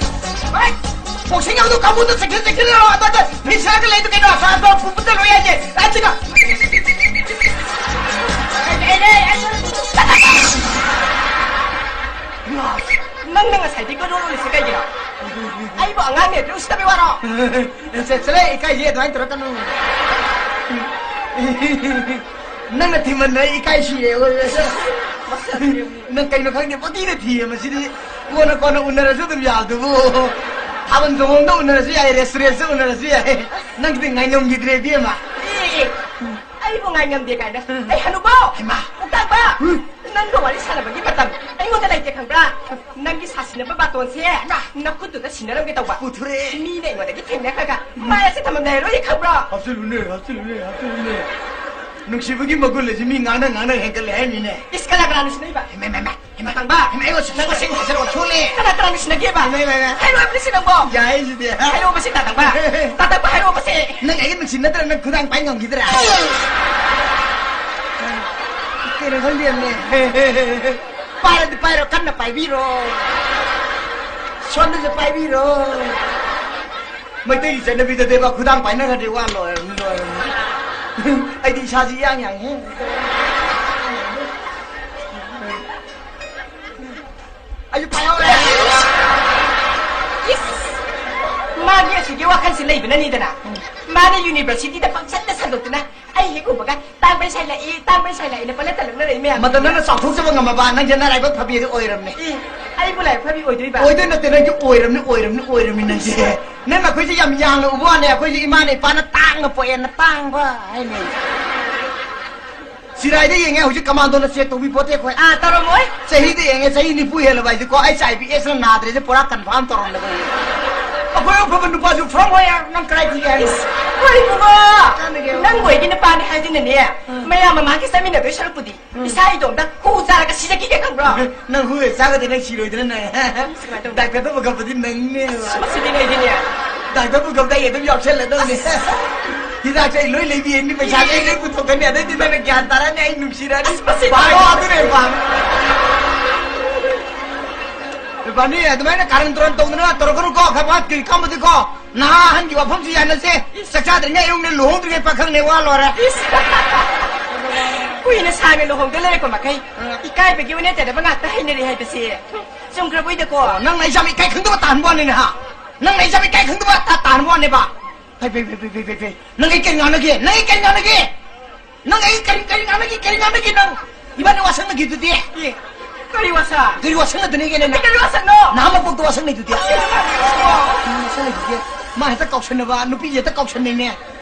ꯍꯣꯏ! ꯕꯣꯛꯁꯤꯡ ꯌꯥꯎꯗꯣ ꯀꯥꯡꯕꯨꯗꯣ ꯆꯦꯛꯁꯤꯟ ꯆꯦꯛꯁꯤꯟ ꯂꯥꯛꯑꯣ꯫ ꯑꯗ, ꯑꯗ, ꯐꯤꯁꯥꯒ ꯂꯩꯗꯣ ꯀꯩꯅꯣ? ꯑꯁ, ꯑꯗꯣ ꯄꯨ-, ꯄꯨꯠꯇ ꯂꯣꯏ ꯍꯥꯏꯁꯦ꯫ ꯂꯥꯛꯑꯣ ꯁꯤꯗ꯫ ꯑꯩ, ꯑꯩ, ꯑꯩ, ꯑꯩ, ꯅꯪꯅ ꯉꯁꯥꯏꯗꯒꯤ ꯀꯣꯏꯔꯣ ꯂꯣꯜꯂꯤꯁꯦ ꯀꯩꯒꯤꯅꯣ? ꯑꯩꯕꯨ ꯑꯉꯥꯡꯅꯦ ꯑꯗꯨ ꯎꯁꯤꯠꯇꯕꯩ ꯋꯥꯔꯣ? ꯆꯠ-, ꯆꯠꯂꯣ, ꯏꯀꯥꯏꯌꯦ, ꯑꯗꯨꯃꯥꯏꯅ ꯇꯧꯔꯛꯀꯅꯨ꯫ ꯅꯪꯅ ꯊꯤꯃꯟꯗꯅ ꯑꯩ ꯏꯀꯥꯏ ꯁꯤꯔꯦ꯫ ꯅꯪ ꯀꯩꯅꯣ ꯈꯪꯗꯦ, ꯄꯪꯊꯤꯗ ꯊꯤꯌꯦ ꯃꯁꯤꯗꯤ꯫ ꯀꯣꯟꯅ, ꯀꯣꯟꯅ ꯎꯅꯔꯁꯨ ꯑꯗꯨꯝ ꯌꯥꯕꯗꯨꯕꯨ꯫ ꯊꯥꯕꯜ ꯆꯣꯡꯐꯝꯗ ꯎꯅꯔꯁꯨ ꯌꯥꯏ, restaurantꯇ ꯎꯅꯔꯁꯨ ꯌꯥꯏ꯫ ꯅꯪꯒꯤꯗꯤ ꯉꯥꯏꯉꯝꯈꯤꯗ꯭ꯔꯦ, ꯏꯕꯦꯝꯃ꯫ ꯑꯦ, ꯑꯦ, ꯑꯩꯕꯨ ꯉꯥꯏꯉꯝꯗꯦ ꯀꯥꯏꯅ꯫ ꯑꯩ ꯍꯅꯨꯕꯧ! ꯍꯩꯃꯥ! ꯃꯨꯛꯇꯥꯛꯄ! ꯎꯝ꯫ ꯅꯪꯒ ꯋꯥꯔꯤ ꯁꯥꯟꯅꯕꯒꯤ ꯃꯇꯝ ꯑꯩꯉꯣꯟꯗ ꯂꯩꯇꯦ, ꯈꯪꯕ꯭ꯔꯥ? ꯅꯪꯒꯤ ꯁꯥꯁꯤꯟꯅꯕ ꯕꯥꯇꯣꯟꯁꯦ ꯅꯈꯨꯠꯇꯨꯗ ꯁꯤꯟꯅꯔꯝꯒꯦ ꯇꯧꯕ꯫ ꯄꯨꯊꯣꯔꯛꯑꯦ꯫ ꯃꯤꯅ ꯑꯩꯉꯣꯟꯗꯒꯤ ꯊꯦꯡꯅꯈ꯭ꯔꯒ ꯃꯥꯏ ꯑꯁꯤ ꯊꯝꯐꯝ ꯂꯩꯔꯔꯣꯏ, ꯈꯪꯕ꯭ꯔꯣ? ꯍꯥꯞꯆꯤꯜꯂꯨꯅꯦ, ꯍꯥꯞꯆꯤꯜꯂꯨꯅꯦ, ꯍꯥꯞꯆꯤꯜꯂꯨꯅꯦ꯫ ꯅꯨꯡꯁꯤꯕꯒꯤ ꯃꯒꯨꯟ ꯑꯁꯤ ꯃꯤ ꯉꯥꯡꯅ ꯉꯥꯡꯅ ꯍꯦꯟꯒꯠꯂꯦ ꯍꯥꯏꯃꯤꯅꯦ꯫ ꯏꯁ, ꯀꯅꯥ ꯀꯅꯥ ꯅꯨꯡꯁꯤꯅꯩꯕ? ꯍꯩꯃꯥ, ꯍꯩꯃꯥ, ꯍꯩꯃꯥ꯫ ꯇꯥꯡꯕ, ꯍꯩꯃꯥ, ꯑꯩꯉꯣꯟꯗ ꯅꯪ ꯃꯁꯤꯡ ꯍꯥꯏꯖꯔꯛꯑꯣ, ꯊꯨꯅꯦ꯫ ꯀꯅꯥ ꯀꯅꯥ ꯅꯨꯡꯁꯤꯅꯒꯦꯕ? ꯍꯩꯃꯥ, ꯍꯩꯃꯥ, ꯍꯩꯃꯥ꯫ ꯍꯥꯏꯔꯛꯑꯣ ꯃꯁꯤ ꯅꯪꯕꯣ꯫ ꯌꯥꯏ ꯁꯤꯗꯤ꯫ ꯍꯥꯏꯔꯛꯑꯣ ꯃꯁꯤ, ꯇꯥ ꯇꯥꯡꯕ꯫ ꯇꯥ ꯇꯥꯡꯕ, ꯍꯥꯏꯔꯛꯑꯣ ꯃꯁꯤ꯫ ꯅꯪ ꯑꯩꯒ ꯅꯨꯡꯁꯤꯅꯗ꯭ꯔ ꯅꯪ ꯈꯨꯗꯥꯡ ꯄꯥꯏ ꯉꯝꯈꯤꯗ꯭ꯔꯥ? ꯀꯩꯅꯣ ꯈꯪꯗꯦꯅꯦ꯫ ꯄꯥꯏꯔꯗꯤ ꯄꯥꯏꯔꯣ, ꯀꯟꯅ ꯄꯥꯏꯕꯤꯔꯣ꯫ ꯁꯣꯝꯗꯁꯨ ꯄꯥꯏꯕꯤꯔꯣ꯫ ꯃꯩꯇꯩꯒꯤ ꯆꯠꯅꯕꯤꯗꯗꯤꯕ ꯈꯨꯗꯥꯡ ꯄꯥꯏꯅꯈ꯭ꯔꯗꯤ ꯋꯥ ꯂꯣꯏꯔꯕꯅꯤ, ꯂꯣꯏꯔꯕꯅꯤ꯫ ꯑꯩꯗꯤ ꯏꯁꯥꯁꯤ ꯏꯌꯥꯡ ꯌꯥꯡꯉꯦ꯫ ꯑꯩꯁꯨ ꯄꯥꯏꯍꯧꯔꯦ꯫ ꯏꯁ! ꯃꯥꯒꯤ ꯑꯁꯤꯒꯤ ꯋꯥꯈꯜꯁꯤ ꯂꯩꯕꯅꯅꯤꯗꯅ꯫ ꯃꯥꯅ ꯌꯨꯅꯤꯚꯔꯁꯤꯇꯤꯗ ꯄꯪꯁꯟꯗ ꯁꯟꯗꯣꯛꯇꯅ ꯑꯩ ꯍꯦꯛ ꯎꯕꯒ "ꯇꯥꯡꯕꯩ ꯁꯥꯏ ꯂꯥꯛꯏ, ꯇꯥꯡꯕꯩ ꯁꯥꯏ ꯂꯥꯛꯏꯅ" ꯄꯜꯂ ꯇꯜꯂꯛꯅꯔꯛꯏ ꯃꯌꯥꯝ꯫ ꯃꯗꯨ ꯅꯪꯅ ꯆꯥꯎꯊꯣꯛꯆꯕ ꯉꯝꯃꯕ, ꯅꯪꯁꯦ ꯅꯔꯥꯏꯕꯛ ꯐꯕꯤ ꯑꯗꯨ ꯑꯣꯏꯔꯝꯅꯦ꯫ ꯑꯦ, ꯑꯩꯕꯨ ꯂꯥꯏꯕꯛ ꯐꯕꯤ ꯑꯣꯏꯗꯣꯏꯕ? ꯑꯣꯏꯗꯣꯏ ꯅꯠꯇꯦ, ꯅꯪꯁꯦ ꯑꯣꯏꯔꯝꯅꯤ, ꯑꯣꯏꯔꯝꯅꯤ, ꯑꯣꯏꯔꯝꯅꯤ ꯅꯪꯁꯦ꯫ ꯅꯪ ꯑꯩꯈꯣꯏꯁꯦ ꯌꯥꯝ ꯌꯥꯡꯅ ꯎꯕ ꯋꯥꯅꯦ, ꯑꯩꯈꯣꯏꯁꯦ ꯏꯃꯥꯅ ꯏꯄꯥꯅ ꯇꯥꯡꯅ ꯄꯣꯛꯑꯦꯅ ꯇꯥꯡꯕ ꯍꯥꯏꯅꯦ꯫ ꯆꯤꯔꯥꯏꯗ ꯌꯦꯡꯉꯦ, ꯍꯧꯖꯤꯛ ꯀꯃꯥꯟꯗꯣꯅ ꯆꯦꯛ ꯇꯧꯕꯤ ꯄꯣꯠꯇꯦ ꯑꯩꯈꯣꯏ꯫ ꯑꯥ, ꯇꯧꯔꯝꯃꯣꯏ꯫ ꯆꯍꯤꯗ ꯌꯦꯡꯉꯦ, ꯆꯍꯤ ꯅꯤꯐꯨ ꯍꯦꯜꯂꯕ ꯍꯥꯏꯁꯦꯀꯣ, ꯑꯩꯁ ꯑꯥꯏ ꯕꯤ ꯑꯦꯁꯅ ꯅꯥꯗ꯭ꯔꯦꯁꯦ ꯄꯨꯔꯥ ꯀꯟꯐꯥꯔꯝ ꯇꯧꯔꯝꯂꯕꯅꯤ꯫ ꯑꯩꯈꯣꯏ ꯑꯐꯕ ꯅꯨꯄꯥꯁꯨ from where? ꯅꯪ ꯀꯗꯥꯏꯗꯒꯤ ꯍꯥꯏꯅꯣ? ꯏꯁ, ꯍꯣꯏ ꯏꯕꯨꯡꯉꯣ꯫ ꯀꯥꯟꯅꯒꯦ? ꯅꯪ ꯑꯣꯏꯒꯤ ꯅꯨꯄꯥꯅꯤ ꯍꯥꯏꯗꯨꯅꯅꯦ, ꯎꯝ꯫ ꯃꯌꯥꯝ ꯃꯃꯥꯡꯒꯤ ꯆꯠꯃꯤꯟꯅꯗꯣꯏ ꯁꯔꯨꯛꯄꯨꯗꯤ, ꯎꯝ꯫ ꯏꯁꯥ ꯏꯇꯣꯝꯇ ꯍꯨ ꯆꯥꯔꯒ ꯁꯤꯖꯈꯤꯒꯦ ꯈꯪꯕ꯭ꯔꯣ? ꯅꯪ ꯍꯨ ꯆꯥꯒꯗꯤ ꯅꯪ ꯁꯤꯔꯣꯏꯗ꯭ꯔꯅꯦ? ꯁꯨꯃꯥꯏꯅ ꯇꯧ꯫ ꯗꯥꯛꯇꯔꯗ ꯄꯨꯈꯠꯄꯗꯤ ꯅꯪꯅꯦꯕ꯫ ꯑꯁ, ꯃꯁꯤꯗꯤ ꯅꯩꯗꯤꯅꯦ꯫ ꯗꯥꯛꯇꯔ ꯄꯨꯈꯠꯄꯗ ꯑꯩ ꯑꯗꯨꯝ ꯌꯥꯎꯁꯜꯂꯗꯧꯅꯦ꯫ ꯑꯁ꯫ ꯍꯤꯗꯥꯛꯁꯦ ꯑꯩ ꯂꯣꯏ ꯂꯩꯕꯤꯔꯅꯤ, ꯄꯩꯁꯥꯁꯦ ꯑꯩ ꯂꯣꯏ ꯄꯨꯊꯣꯛꯀꯅꯤ, ꯑꯗꯩꯗꯤ ꯅꯪꯅ ꯒ꯭ꯌꯥꯟ ꯇꯥꯔꯛꯑꯅꯤ ꯑꯩ ꯅꯨꯡꯁꯤꯔꯛꯑꯅꯤ꯫ ꯑꯁ, ꯃꯁꯤ ꯚꯥꯏ, ꯇꯧꯔꯣ꯫ ꯑꯗꯨꯅꯦ ꯑꯩ ꯄꯥꯝꯃꯤ꯫ ꯏꯕꯥꯅꯤ ꯑꯗꯨꯃꯥꯏꯅ ꯀꯥꯔꯟ ꯇꯨꯔꯟ ꯇꯧꯗꯅ ꯇꯧꯔꯛꯀꯅꯨꯀꯣ, ꯈꯔ ꯐꯠ ꯀꯔꯤ ꯀꯝꯕꯗꯤꯀꯣ꯫ ꯅꯍꯥ ꯑꯍꯟꯒꯤ ꯋꯥꯐꯝꯁꯤ ꯌꯥꯅꯁꯦ꯫ ꯏꯁ꯫ ꯆꯥꯛ ꯆꯥꯗ꯭ꯔꯤꯉꯩ ꯑꯌꯨꯛꯅꯦ, ꯂꯨꯍꯣꯡꯗ꯭ꯔꯤꯉꯩ ꯄꯥꯈꯪꯅꯦ, ꯋꯥ ꯂꯣꯏꯔꯦ꯫ ꯏꯁ꯫ ꯀꯨꯏꯅ ꯁꯥꯡꯅ ꯂꯨꯍꯣꯡꯗ ꯂꯩꯔꯛꯄ ꯃꯈꯩ ꯑ꯫ ꯏꯀꯥꯏꯕꯒꯤ ꯑꯣꯏꯅ ꯇꯩꯅꯕ ꯉꯥꯛꯇ ꯍꯩꯅꯔꯦ ꯍꯥꯏꯕꯁꯦ ꯆꯨꯝꯈ꯭ꯔꯕꯣꯏꯗꯀꯣ꯫ ꯑꯣ, ꯅꯪꯅ ꯑꯩ ꯌꯥꯝ ꯏꯀꯥꯏ ꯈꯪꯗꯕ ꯇꯥꯍꯟꯕ ꯋꯥꯅꯤꯅꯦ, ꯍꯥ? ꯅꯪꯅ ꯑꯩ ꯌꯥꯝ ꯏꯀꯥꯏ ꯈꯪꯗꯕ ꯇꯥ-, ꯇꯥꯍꯟꯕ ꯋꯥꯅꯦꯕ꯫ ꯐꯩ, ꯐꯩ, ꯐꯩ, ꯐꯩ, ꯐꯩ, ꯐꯩ, ꯐꯩ꯫ ꯅꯪ ꯑꯩ ꯀꯔꯤ ꯉꯥꯡꯅꯒꯦ? ꯅꯪ ꯑꯩ ꯀꯔꯤ ꯉꯥꯡꯅꯒꯦ? ꯅꯪ ꯑꯩ ꯀꯔꯤ, ꯀꯔꯤ ꯉꯥꯡꯅꯒꯦ? ꯀꯔꯤ ꯉꯥꯡꯅꯒꯦ ꯅꯪ? ꯏꯕꯥꯅꯤ ꯋꯥꯁꯛꯅꯈꯤꯗꯨꯗꯤ꯫ ꯑꯦ, ꯀꯔꯤ ꯋꯥꯁꯛ? ꯀꯔꯤ ꯋꯥꯁꯛꯅꯗꯅꯤꯒꯦꯅꯦ ꯅꯪ? ꯀꯔꯤ ꯋꯥꯁꯛꯅꯣ? ꯅꯍꯥ ꯃꯀꯣꯛꯇ ꯋꯥꯁꯛꯅꯩꯗꯨꯗꯤ꯫ ꯀꯔꯤ ꯋꯥꯁꯛꯅꯣ? ꯅꯪ ꯋꯥꯁꯛꯅꯩꯗꯨꯗꯤ꯫ ꯃꯥ ꯍꯦꯛꯇ ꯀꯥꯎꯁꯟꯅꯕ, ꯅꯨꯄꯤꯁꯦ ꯍꯦꯛꯇ ꯀꯥꯎꯁꯟꯅꯩꯅꯦ꯫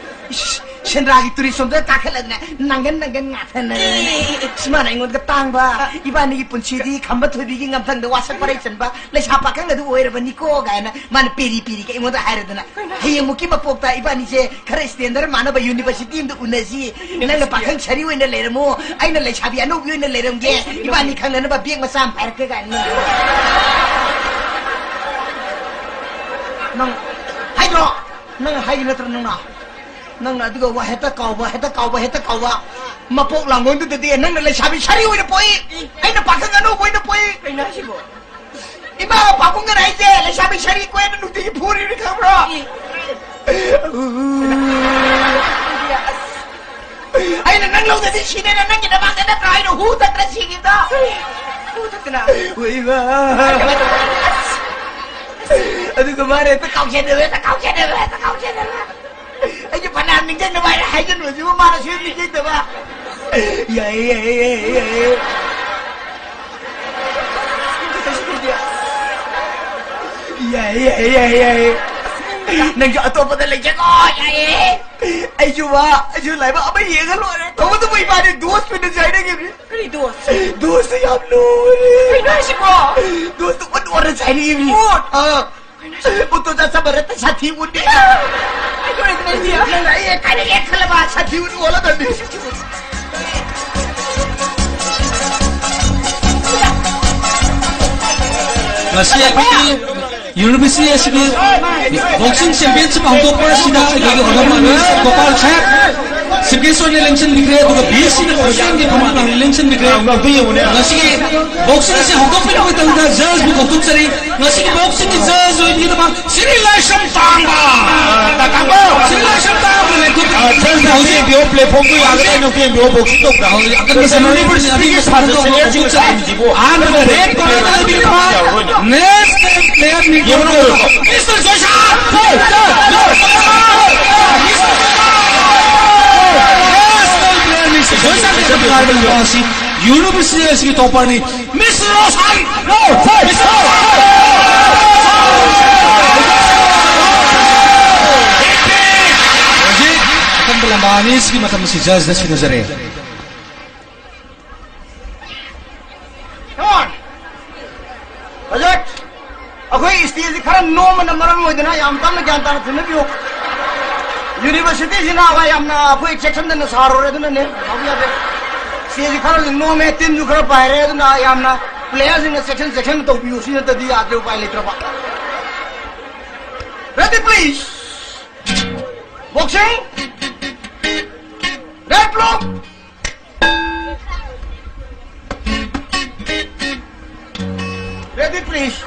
ꯏꯁ, ꯁꯦꯟꯗ꯭ꯔꯥꯒꯤ ꯇꯨꯔꯤꯁ ꯁꯣꯝꯗ ꯀꯥꯈꯠꯂꯗꯅ ꯅꯪꯒꯟ ꯅꯪꯒꯟ ꯉꯥꯊꯅꯔꯦ꯫ ꯁꯨꯃꯥꯏꯅ ꯑꯩꯉꯣꯟꯗ ꯇꯥꯡꯕ, ꯏꯕꯥꯅꯤꯒꯤ ꯄꯨꯟꯁꯤꯗꯤ ꯈꯝꯕ ꯊꯣꯏꯕꯤꯒꯤ ꯉꯝꯊꯪꯗ ꯋꯥꯁꯛ ꯄꯔꯩ ꯆꯟꯕ ꯂꯩꯁꯥ ꯄꯥꯈꯪ ꯑꯗꯨ ꯑꯣꯏꯔꯕꯅꯤꯀꯣ ꯀꯥꯏꯅ ꯃꯥꯅ ꯄꯦꯔꯤ ꯄꯦꯔꯤꯒ ꯑꯩꯉꯣꯟꯗ ꯍꯥꯏꯔꯗꯅ, ꯍꯌꯦꯡꯃꯨꯛꯀꯤ ꯃꯄꯣꯛꯇ ꯏꯕꯥꯅꯤꯁꯦ ꯈꯔ ꯁ꯭ꯇꯦꯟꯗꯔ ꯃꯥꯟꯅꯕ ꯌꯨꯅꯤꯚꯔꯁꯤꯇꯤ ꯑꯃꯗ ꯎꯅꯁꯤ꯫ ꯅꯪꯅ ꯄꯥꯈꯪ ꯁꯥꯔꯤ ꯑꯣꯏꯅ ꯂꯩꯔꯝꯃꯣ, ꯑꯩꯅ ꯂꯩꯁꯥꯕꯤ ꯑꯅꯧꯕꯤ ꯑꯣꯏꯅ ꯂꯩꯔꯝꯒꯦ꯫ ꯏꯕꯥꯅꯤ ꯈꯪꯅꯅꯕ ꯕꯦꯒ ꯃꯆꯥ ꯑꯃ ꯄꯥꯏꯔꯛꯀꯦ ꯀꯥꯏꯅ ꯅꯪ ꯍꯥꯏꯗ꯭ꯔꯣ? ꯅꯪ ꯍꯥꯏꯒꯤ ꯅꯠꯇ꯭ꯔꯣ ꯅꯪꯅ? ꯅꯪꯅ ꯑꯗꯨꯒ ꯋꯥ ꯍꯦꯛꯇ ꯀꯥꯎꯕ, ꯍꯦꯛꯇ ꯀꯥꯎꯕ, ꯍꯦꯛꯇ ꯀꯥꯎꯕ꯫ ꯃꯄꯣꯛ ꯂꯥꯡꯒꯣꯜꯗꯨꯗꯗꯤ ꯅꯪꯅ ꯂꯩꯁꯥꯕꯤ ꯁꯥꯔꯤ ꯑꯣꯏꯅ ꯄꯣꯛꯏ, ꯑꯩꯅ ꯄꯥꯈꯪ ꯑꯅꯧꯕ ꯑꯣꯏꯅ ꯄꯣꯛꯏ꯫ ꯀꯩꯅꯣ ꯍꯥꯏꯁꯤꯕꯣ? ꯏꯃꯥ ꯄꯥꯕꯨꯡꯒꯅ ꯍꯥꯏꯁꯦ ꯂꯩꯁꯥꯕꯤ ꯁꯥꯔꯤ ꯀꯣꯏꯅ ꯅꯨꯡꯇꯤꯒꯤ ꯐꯨꯔꯤꯕꯅꯤ ꯈꯪꯕ꯭ꯔꯣ? ꯑꯩꯅ ꯅꯪ ꯂꯧꯗꯗꯤ ꯁꯤꯅꯦꯅ ꯅꯪꯒꯤ ꯅꯃꯥꯡꯗ ꯅꯠꯇ꯭ꯔꯣ ꯑꯩꯅ ꯍꯨ ꯇꯠꯇ꯭ꯔ ꯁꯤꯈꯤꯕꯗꯣ? ꯍꯨ ꯇꯠꯇꯅ꯫ ꯍꯣꯏꯕ꯫ ꯑꯗꯨꯒ ꯃꯥꯅ ꯍꯦꯛꯇ ꯀꯥꯎꯁꯦꯗꯕ, ꯍꯦꯛꯇ ꯀꯥꯎꯁꯦꯗꯕ, ꯍꯦꯛꯇ ꯀꯥꯎꯁꯦꯗꯕ꯫ ꯑꯩꯁꯨ ꯐꯅꯌꯥꯝ ꯅꯤꯡꯁꯤꯡꯅꯕ ꯍꯥꯏꯅ ꯍꯥꯏꯖꯟꯕꯁꯤꯕꯨ ꯃꯥꯅ ꯁꯨꯝ ꯅꯤꯡꯁꯤꯡꯗꯕ꯫ ꯌꯥꯏꯌꯦ, ꯌꯥꯏꯌꯦ, ꯌꯥꯏꯌꯦ, ꯌꯥꯏꯌꯦ꯫ ꯌꯥꯏꯌꯦ, ꯌꯥꯏꯌꯦ, ꯌꯥꯏꯌꯦ, ꯌꯥꯏꯌꯦ꯫ ꯅꯪꯁꯨ ꯑꯇꯣꯞꯄꯗ ꯂꯩꯖꯒꯣ, ꯌꯥꯏꯌꯦ꯫ ꯑꯩꯁꯨ ꯋꯥ, ꯑꯩꯁꯨ ꯂꯥꯏꯕꯛ ꯑꯃ ꯌꯦꯡꯉ ꯂꯣꯏꯔꯦ꯫ ꯇꯧꯕꯇꯕꯨ ꯏꯕꯥꯅꯤ ꯗꯣꯁ ꯑꯣꯏꯅ ꯆꯥꯏꯅꯈꯤꯕꯅꯤ꯫ ꯀꯔꯤ ꯗꯣꯁ? ꯗꯣꯁꯇꯣ ꯌꯥꯝ ꯂꯨꯔꯦ꯫ ꯀꯩꯅꯣ ꯍꯥꯏꯁꯤꯕꯣ? ꯗꯣꯁꯇꯣ ꯑꯣꯟ ꯑꯣꯟꯅ ꯆꯥꯏꯅꯈꯤꯕꯅꯤ꯫ ꯑꯣꯟ? ꯑꯥ꯫ ꯀꯩꯅꯣ ꯍꯥꯏꯁꯤꯕꯣ? ꯎꯠꯇꯣ ꯆꯥ ꯆꯥꯕ ꯅꯠꯇꯦ, ꯁꯥꯊꯤ ꯎꯠꯅꯤ꯫ ꯑꯩ ꯂꯣꯏꯔꯦ, ꯀꯩꯅꯣ ꯍꯥꯏꯁꯤꯕꯣ? ꯅꯪꯅ ꯑꯩ ꯀꯔꯤ ꯍꯦꯛ ꯈꯜꯂꯕ ꯁꯥꯊꯤ ꯎꯠ ꯑꯣꯜꯂꯗꯕꯅꯤ꯫ ꯉꯁꯤ ꯑꯩꯈꯣꯏꯒꯤ ꯌꯨꯅꯤꯚꯔꯁꯤꯇꯤ ꯑꯁꯤꯒꯤ ꯕꯣꯛꯁꯤꯡ ꯆꯦꯝꯄꯤꯌꯟꯁꯤꯞ ꯍꯧꯗꯣꯛꯄ ꯑꯁꯤꯗ ꯑꯩꯈꯣꯏꯒꯤ ꯑꯣꯅꯔꯦꯕꯜ ꯃꯤꯅꯤꯁꯇꯔ ꯒꯣꯄꯥꯜ ꯁꯥꯍꯦꯕ ꯆꯤꯐ ꯒꯦꯁ ꯑꯣꯏꯅ ꯂꯦꯡꯁꯤꯟꯕꯤꯈ꯭ꯔꯦ, ꯑꯗꯨꯒ ꯕꯤ ꯑꯦꯁ ꯁꯤꯅ ꯄ꯭ꯔꯁꯤꯗꯦꯟꯒꯤ ꯐꯝꯐꯝꯗ ꯂꯦꯡꯁꯤꯟꯕꯤꯈ꯭ꯔꯦ꯫ ꯑꯗꯨ ꯌꯦꯡꯉꯨꯅꯦ꯫ ꯉꯁꯤꯒꯤ ꯕꯣꯛꯁꯤꯡ ꯑꯁꯤ ꯍꯧꯗꯣꯛꯄꯤꯅꯕꯒꯤꯗꯃꯛꯇ ꯖꯖꯕꯨ ꯀꯧꯊꯣꯛꯆꯔꯤ꯫ ꯉꯁꯤꯒꯤ ꯕꯣꯛꯁꯤꯡꯒꯤ ꯖꯖ ꯑꯣꯏꯕꯤꯒꯗꯕ ꯁꯤꯔꯤ ꯂꯥꯏꯁ꯭ꯔꯝ ꯇꯥꯡꯕ꯫ ꯇꯥꯡꯕ꯫ ꯁꯤꯔꯤ ꯂꯥꯏꯁ꯭ꯔꯝ ꯇꯥꯡꯕ ꯂꯦꯡꯊꯣꯛꯄꯤꯅꯕꯒꯤꯗꯃꯛꯇ ꯍꯧꯖꯤꯛ ꯌꯦꯡꯕꯤꯌꯣ, ꯄ꯭ꯂꯦꯠꯐꯣꯔꯝꯗꯨ ꯌꯥꯒꯗ꯭ꯔꯥ ꯌꯦꯡꯉꯨ, ꯌꯦꯡꯕꯤꯌꯣ, ꯕꯣꯛꯁꯤꯡ ꯇꯧꯕ꯭ꯔꯥ? ꯍꯧꯖꯤꯛ ꯑꯀꯟꯕ ꯁꯦꯅꯥꯄꯇꯤ ꯁꯦꯅꯥꯄꯇꯤ ꯁꯦꯅꯥꯄꯇꯤ ꯁꯦꯅꯥꯄꯇꯤ ꯍꯧꯗꯣꯛꯆꯔꯤ꯫ ꯁꯦꯅꯥꯄꯇꯤꯁꯤꯕꯨ ꯑꯍꯥꯟꯕꯗ ꯔꯦꯗ ꯀꯣꯔꯅꯔꯗ ꯂꯩꯕꯤꯔꯤꯕ ꯌꯥꯔꯣꯏꯅꯦ꯫ ꯅꯦꯁꯅꯦꯜ ꯄ꯭ꯂꯦꯌꯔ ꯌꯦꯡꯉꯨ꯫ ꯃꯤꯁꯇꯔ ꯖꯣꯏꯁꯥꯟ! ꯖꯣꯏꯁꯥꯟ! ꯅꯦꯁꯅꯦꯜ ꯄ꯭ꯂꯦꯌꯔ ꯃꯤꯁꯇꯔ ꯖꯣꯏꯁꯥꯟ ꯀꯥꯏꯕ ꯅꯨꯄꯥ ꯑꯁꯤ ꯌꯨꯅꯤꯚꯔꯁꯤꯇꯤ ꯑꯁꯤꯒꯤ ꯇꯣꯞꯄꯔꯅꯤ꯫ ꯃꯤꯁ ꯔꯣꯁꯥꯟ! ꯍꯧꯖꯤꯛ ꯑꯀꯟꯕ ꯃꯥꯅꯤꯁꯀꯤ ꯃꯇꯝ ꯑꯁꯤ ꯖꯖꯅ ꯁꯤꯟꯅꯖꯔꯦ꯫ Come on. ꯍꯧꯖꯤꯛ ꯑꯩꯈꯣꯏ stage ꯈꯔ ꯅꯣꯝꯕꯅ ꯃꯔꯝ ꯑꯣꯏꯗꯅ ꯌꯥꯝ ꯇꯞꯅ ꯒ꯭ꯌꯥꯟ ꯇꯥꯅ ꯊꯤꯟꯅꯕꯤꯌꯨ꯫ Universityꯁꯤꯅ ꯌꯥꯝꯅ ꯑꯩꯈꯣꯏ ꯆꯦꯛꯁꯤꯟꯗꯅ ꯁꯥꯔꯨꯔꯦ, ꯑꯗꯨꯅꯅꯦ ꯁꯥꯎꯕ ꯌꯥꯗꯦ꯫ Stage ꯈꯔ ꯅꯣꯝꯃꯦ, ꯇꯤꯟꯁꯨ ꯈꯔ ꯄꯥꯏꯔꯦ, ꯑꯗꯨꯅ ꯌꯥꯝꯅ playerꯁꯤꯡꯅ ꯆꯦꯛꯁꯤꯟ ꯆꯦꯛꯁꯤꯟꯅ ꯇꯧꯕꯤꯌꯨ, ꯁꯤ ꯅꯠꯇꯗꯤ ꯌꯥꯗ꯭ꯔꯦ, ꯎꯄꯥꯏ ꯂꯩꯇ꯭ꯔꯕ꯫ Ready, please. Boxing. Red block. Ready, please.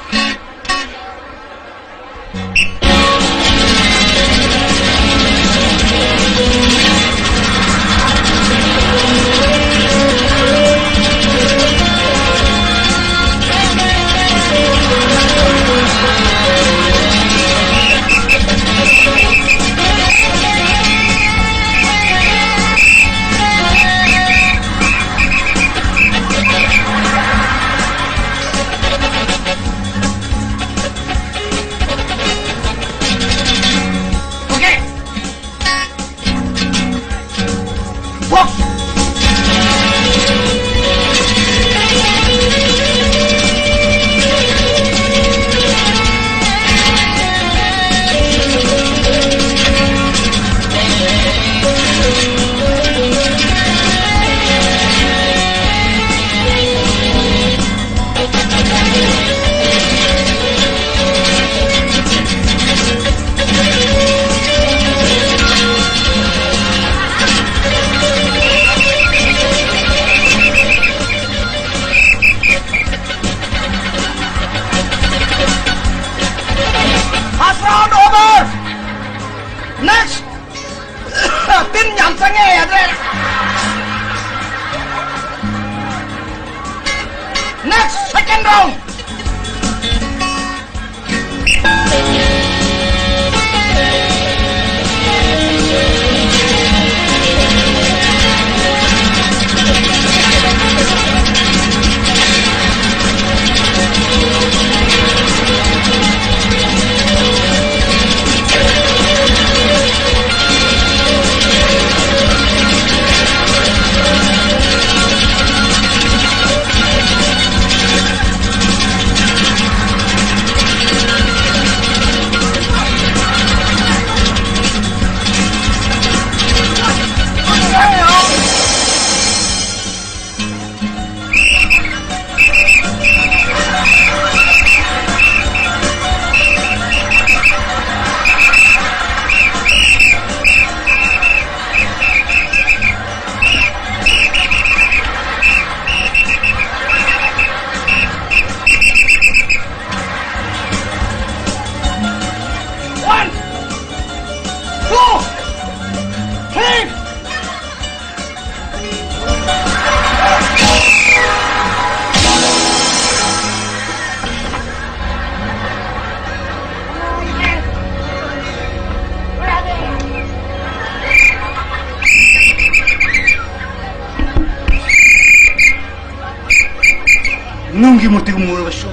ꯅꯨꯡꯒꯤ ꯃꯨꯔꯇꯤꯒꯨꯝ ꯃꯨꯔꯕꯁꯨ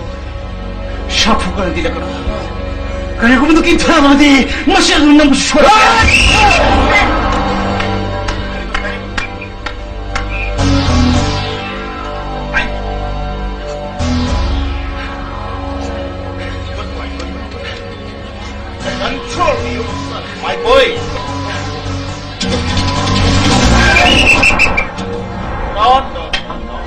ꯁꯥꯐꯨ ꯀꯟꯅ ꯊꯤꯜꯂꯛꯀꯅꯨ꯫ ꯀꯔꯤꯒꯨꯝꯕ ꯅꯨꯡꯀꯤ ꯊꯥꯔꯕꯗꯤ ꯃꯁꯤ ꯑꯗꯨꯝ ꯅꯪꯕꯨ ꯁꯣꯏ꯫ Control you, my boy. No, no, no, no.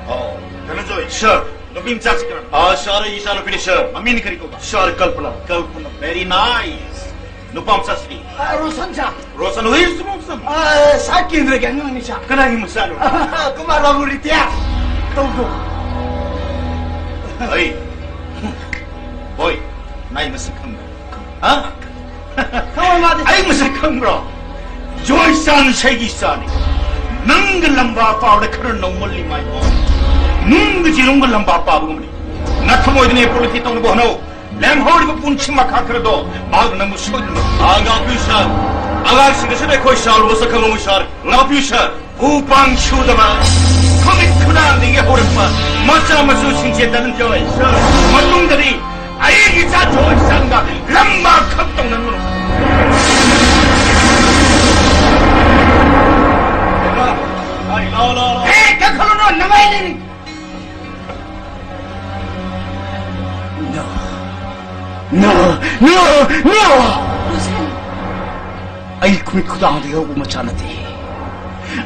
Oh, Dhananjoy. Sir. ꯅꯨꯄꯤ ꯃꯆꯥꯁꯤ ꯀꯅꯥꯅꯣ? ꯑꯥ, sir, ꯑꯩ ꯏꯆꯥꯅꯨꯄꯤꯅꯤ, sir. ꯃꯃꯤꯡꯅ ꯀꯔꯤ ꯀꯧꯕ? Sir, ꯀꯜꯄꯅꯥ. ꯀꯜꯄꯅꯥ, very nice. ꯅꯨꯄꯥ ꯃꯆꯥꯁꯤꯗꯤ? ꯑꯥ, Roshan, sir. Roshan, who is Roshan? Ah, sir ꯀꯦꯟꯗ꯭ꯔꯒꯤ ꯑꯉꯥꯡꯅꯤ, sir. ꯀꯅꯥꯒꯤ ꯃꯆꯥꯅꯣ? ꯀꯨꯃꯥꯔ ꯕꯥꯕꯨ retire ꯇꯧꯕꯗꯣ. ꯑꯩ, boy, ꯅꯪ ꯑꯩ ꯃꯁꯛ ꯈꯪꯕ꯭ꯔꯥ? ꯍꯥ? ꯈꯪꯉꯣꯏ ꯃꯥꯗꯤ. ꯑꯩ ꯃꯁꯛ ꯈꯪꯕ꯭ꯔꯣ? ꯖꯣꯏ ꯆꯥꯟ ꯏꯁꯩꯒꯤ ꯏꯆꯥꯅꯤ. ꯅꯪꯒ ꯂꯝꯕꯥ ꯄꯥꯕꯗ ꯈꯔ ꯅꯧꯃꯜꯂꯤ, ꯃꯥꯏ ꯕꯣꯏ. ꯅꯨꯡꯒ ꯌꯦꯔꯨꯝꯒ ꯂꯝꯕꯥ ꯄꯥꯕꯒꯨꯝꯕꯅꯤ. ꯅꯊꯃꯣꯏꯗꯅ ꯑꯦꯄꯣꯂꯣꯖꯤ ꯇꯧꯅꯕ ꯍꯣꯠꯅꯧ. ꯂꯦꯝꯍꯧꯔꯤꯕ ꯄꯨꯟꯁꯤ ꯃꯈꯥ ꯈꯔꯗꯣ ꯃꯍꯥꯛꯅ ꯅꯪꯕꯨ ꯁꯣꯏꯗꯅ. ꯑꯥ, ꯉꯥꯛꯄꯤꯌꯨ, ꯁꯥꯔ. ꯑꯉꯥꯡꯁꯤꯡ ꯑꯁꯤꯗ ꯑꯩꯈꯣꯏ ꯁꯥꯔ ꯎꯕ ꯁꯛꯈꯪ ꯉꯝꯃꯣꯏ, ꯁꯥꯔ. ꯉꯥꯛꯄꯤꯌꯨ, ꯁꯥꯔ. ꯎ ꯄꯥꯡ ꯁꯨꯗꯕ, ꯈꯨꯃꯤꯠ ꯈꯨꯗꯥꯡꯗꯒꯤ ꯍꯧꯔꯛꯄ ꯃꯆꯥ ꯃꯁꯨꯁꯤꯡꯁꯦ ꯗꯟ ꯖꯣꯏ, ꯁꯥꯔ. ꯃꯇꯨꯡꯗꯗꯤ ꯑꯩꯒꯤ ꯏꯆꯥ ꯖꯣꯏ ꯆꯥꯟꯒ ꯂꯝꯕꯥ ꯈꯛ ꯇꯧꯅꯒꯅꯨ꯫ ꯂꯥꯎ, ꯂꯥꯎ, ꯂꯥꯎ. ꯑꯦ, ꯀꯛꯈꯠꯂꯨꯅꯨ, ꯅꯃꯥꯏ ꯂꯩꯔꯤ. No. No, no, no! Roshan! ꯑꯩ ꯈꯨꯃꯤꯠ ꯈꯨꯗꯥꯡꯗꯒꯤ ꯍꯧꯕ ꯃꯆꯥ ꯅꯠꯇꯦ꯫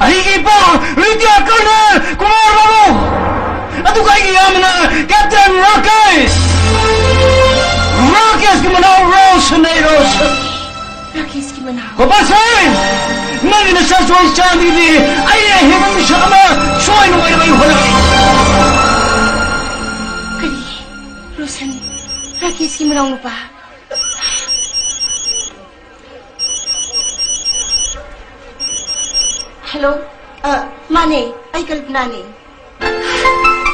ꯑꯩꯒꯤ ꯏꯄꯥ ꯔꯤꯇꯤꯌꯥꯔ ꯀꯔꯅꯦꯜ ꯀꯨꯃꯥꯔ ꯕꯥꯕꯨ, ꯑꯗꯨꯒ ꯑꯩꯒꯤ ꯏꯌꯥꯝꯕꯅ ꯀꯦꯞꯇꯦꯟ ꯔꯥꯀꯦꯁ꯫ ꯔꯥꯀꯦꯁꯀꯤ ꯃꯅꯥꯎ ꯔꯣꯁꯟ, ꯑꯩ ꯔꯣꯁꯟ꯫ ꯔꯥꯀꯦꯁꯀꯤ ꯃꯅꯥꯎ? ꯒꯣꯄꯥꯜ ꯁꯤꯡ, ꯅꯪꯒꯤ ꯅꯆꯥ ꯖꯣꯏ ꯆꯥꯟꯗꯒꯤꯗꯤ ꯑꯩ ꯑꯍꯦꯟꯕ ꯃꯤꯁꯛ ꯑꯃ ꯁꯣꯏꯅ ꯑꯣꯏꯅꯕ ꯑꯩ ꯍꯣꯠꯅꯒꯅꯤ꯫ ꯀꯔꯤ? ꯔꯣꯁꯟ, ꯔꯥꯀꯦꯁꯀꯤ ꯃꯅꯥꯎ ꯅꯨꯄꯥ? ꯍꯜꯂꯣ꯫ ꯑ, ꯃꯥꯅꯦ, ꯑꯩ ꯀꯜꯄꯅꯥꯅꯦ꯫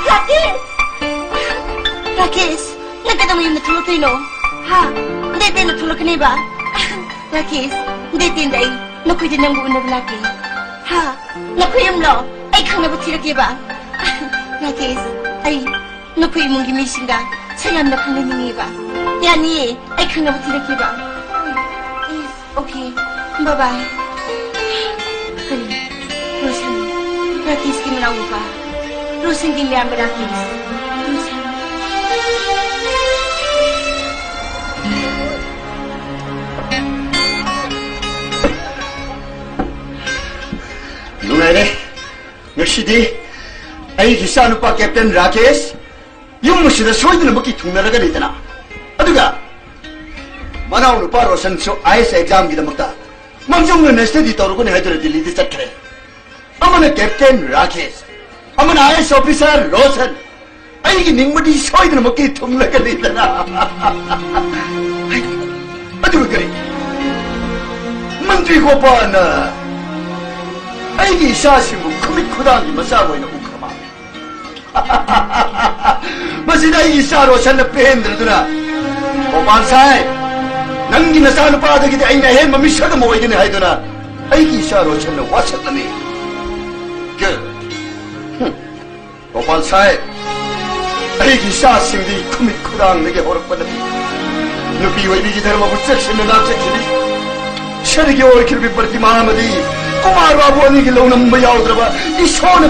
ꯔꯥꯀꯦꯁ! ꯔꯥꯀꯦꯁ, ꯅꯪ ꯀꯩꯗꯧꯉꯩ ꯌꯨꯝꯗ ꯊꯣꯛꯂꯛꯇꯣꯏꯅꯣ? ꯍꯥ? Date ten ꯗ ꯊꯣꯛꯂꯛꯀꯅꯦꯕ? ꯔꯥꯀꯦꯁ, date ten ꯗ ꯑꯩ ꯅꯈꯣꯏꯗ ꯅꯪꯕꯨ ꯎꯅꯕ ꯂꯥꯛꯀꯦ꯫ ꯍꯥ? ꯅꯈꯣꯏ ꯌꯨꯝꯂꯣ? ꯑꯩ ꯈꯪꯅꯕ ꯊꯤꯔꯛꯀꯦꯕ꯫ ꯔꯥꯀꯦꯁ, ꯑꯩ ꯅꯈꯣꯏ ꯏꯃꯨꯡꯒꯤ ꯃꯤꯁꯤꯡꯒ ꯁꯛ ꯌꯥꯝꯅ ꯈꯪꯅꯅꯤꯡꯉꯦꯕ꯫ ꯌꯥꯅꯤꯌꯦ, ꯑꯩ ꯈꯪꯅꯕ ꯊꯤꯔꯛꯀꯦꯕ꯫ Yes, okay. Bye bye. ꯀꯔꯤ? ꯔꯣꯁꯟ, ꯔꯥꯀꯦꯁꯀꯤ ꯃꯅꯥꯎꯅꯨꯄꯥ꯫ ꯔꯣꯁꯟꯒꯤ ꯃꯌꯥꯝꯕ ꯔꯥꯀꯦꯁ꯫ ꯔꯣꯁꯟ꯫ ꯅꯨꯡꯉꯥꯏꯔꯦ꯫ ꯉꯁꯤꯗꯤ ꯑꯩꯒꯤ ꯏꯆꯥꯅꯨꯄꯥ ꯀꯦꯞꯇꯦꯟ ꯔꯥꯀꯦꯁ ꯌꯨꯝ ꯑꯁꯤꯗ ꯁꯣꯏꯗꯅꯃꯛꯀꯤ ꯊꯨꯡꯅꯔꯒꯅꯤꯗꯅ꯫ ꯑꯗꯨꯒ ꯃꯅꯥꯎꯅꯨꯄꯥ ꯔꯣꯁꯟꯁꯨ ꯑꯥꯏ ꯑꯦꯁ ꯑꯦꯛꯖꯥꯝꯒꯤꯗꯃꯛꯇ ꯃꯥꯡꯖꯧꯅꯅ ꯁ꯭ꯇꯗꯤ ꯇꯧꯔꯨꯒꯅꯤ ꯍꯥꯏꯗꯨꯅ ꯗꯤꯜꯂꯤꯗ ꯆꯠꯈ꯭ꯔꯦ꯫ ꯑꯃꯅ ꯀꯦꯞꯇꯦꯟ ꯔꯥꯀꯦꯁ, ꯑꯃꯅ ꯑꯥꯏ ꯑꯦꯁ ꯑꯣꯐꯤꯁꯥꯔ ꯔꯣꯁꯟ꯫ ꯑꯩꯒꯤ ꯅꯤꯡꯕꯗꯤ ꯁꯣꯏꯗꯅꯃꯛꯀꯤ ꯊꯨꯡꯂꯒꯅꯤꯗꯅ꯫ ꯑꯗꯨꯒ ꯀꯔꯤ? ꯃꯟꯇ꯭ꯔꯤ ꯒꯣꯄꯥꯜꯅ ꯑꯩꯒꯤ ꯏꯆꯥꯁꯤꯡꯕꯨ ꯈꯨꯃꯤꯠ ꯈꯨꯗꯥꯡꯒꯤ ꯃꯆꯥ ꯑꯣꯏꯅ ꯎꯈ꯭ꯔ ꯃꯥꯜꯂꯦ꯫ ꯃꯁꯤꯗ ꯑꯩꯒꯤ ꯏꯆꯥ ꯔꯣꯁꯟꯅ ꯄꯦꯟꯗ꯭ꯔꯗꯨꯅ, "ꯒꯣꯄꯥꯜ ꯁꯥꯍꯦꯕ, ꯅꯪꯒꯤ ꯅꯆꯥꯅꯨꯄꯥꯗꯒꯤꯗꯤ ꯑꯩꯅ ꯑꯍꯦꯟꯕ ꯃꯤꯁꯛ ꯑꯃ ꯑꯣꯏꯒꯅꯤ" ꯍꯥꯏꯗꯨꯅ ꯑꯩꯒꯤ ꯏꯆꯥ ꯔꯣꯁꯟꯅ ꯋꯥꯁꯛꯂꯝꯃꯤ꯫ ꯒ-, ꯍꯨꯝ꯫ ꯒꯣꯄꯥꯜ ꯁꯥꯍꯦꯕ, ꯑꯩꯒꯤ ꯏꯆꯥꯁꯤꯡꯗꯤ ꯈꯨꯃꯤꯠ ꯈꯨꯗꯥꯡꯗꯒꯤ ꯍꯧꯔꯛꯄ ꯅꯠꯇꯦ꯫ ꯅꯨꯄꯤ ꯑꯣꯏꯕꯤꯒꯤ ꯙꯔꯃꯕꯨ ꯆꯦꯛꯁꯤꯟꯅ ꯉꯥꯛꯆꯈꯤꯕꯤ, ꯁꯔꯤꯒꯤ ꯑꯣꯏꯈ꯭ꯔꯕꯤ ꯄ꯭ꯔꯇꯤꯃꯥ ꯑꯃꯗꯤ ꯀꯨꯃꯥꯔ ꯕꯥꯕꯨ ꯑꯅꯤꯒꯤ ꯂꯧꯅꯝꯕ ꯌꯥꯎꯗ꯭ꯔꯕ ꯏꯁꯣꯔꯅ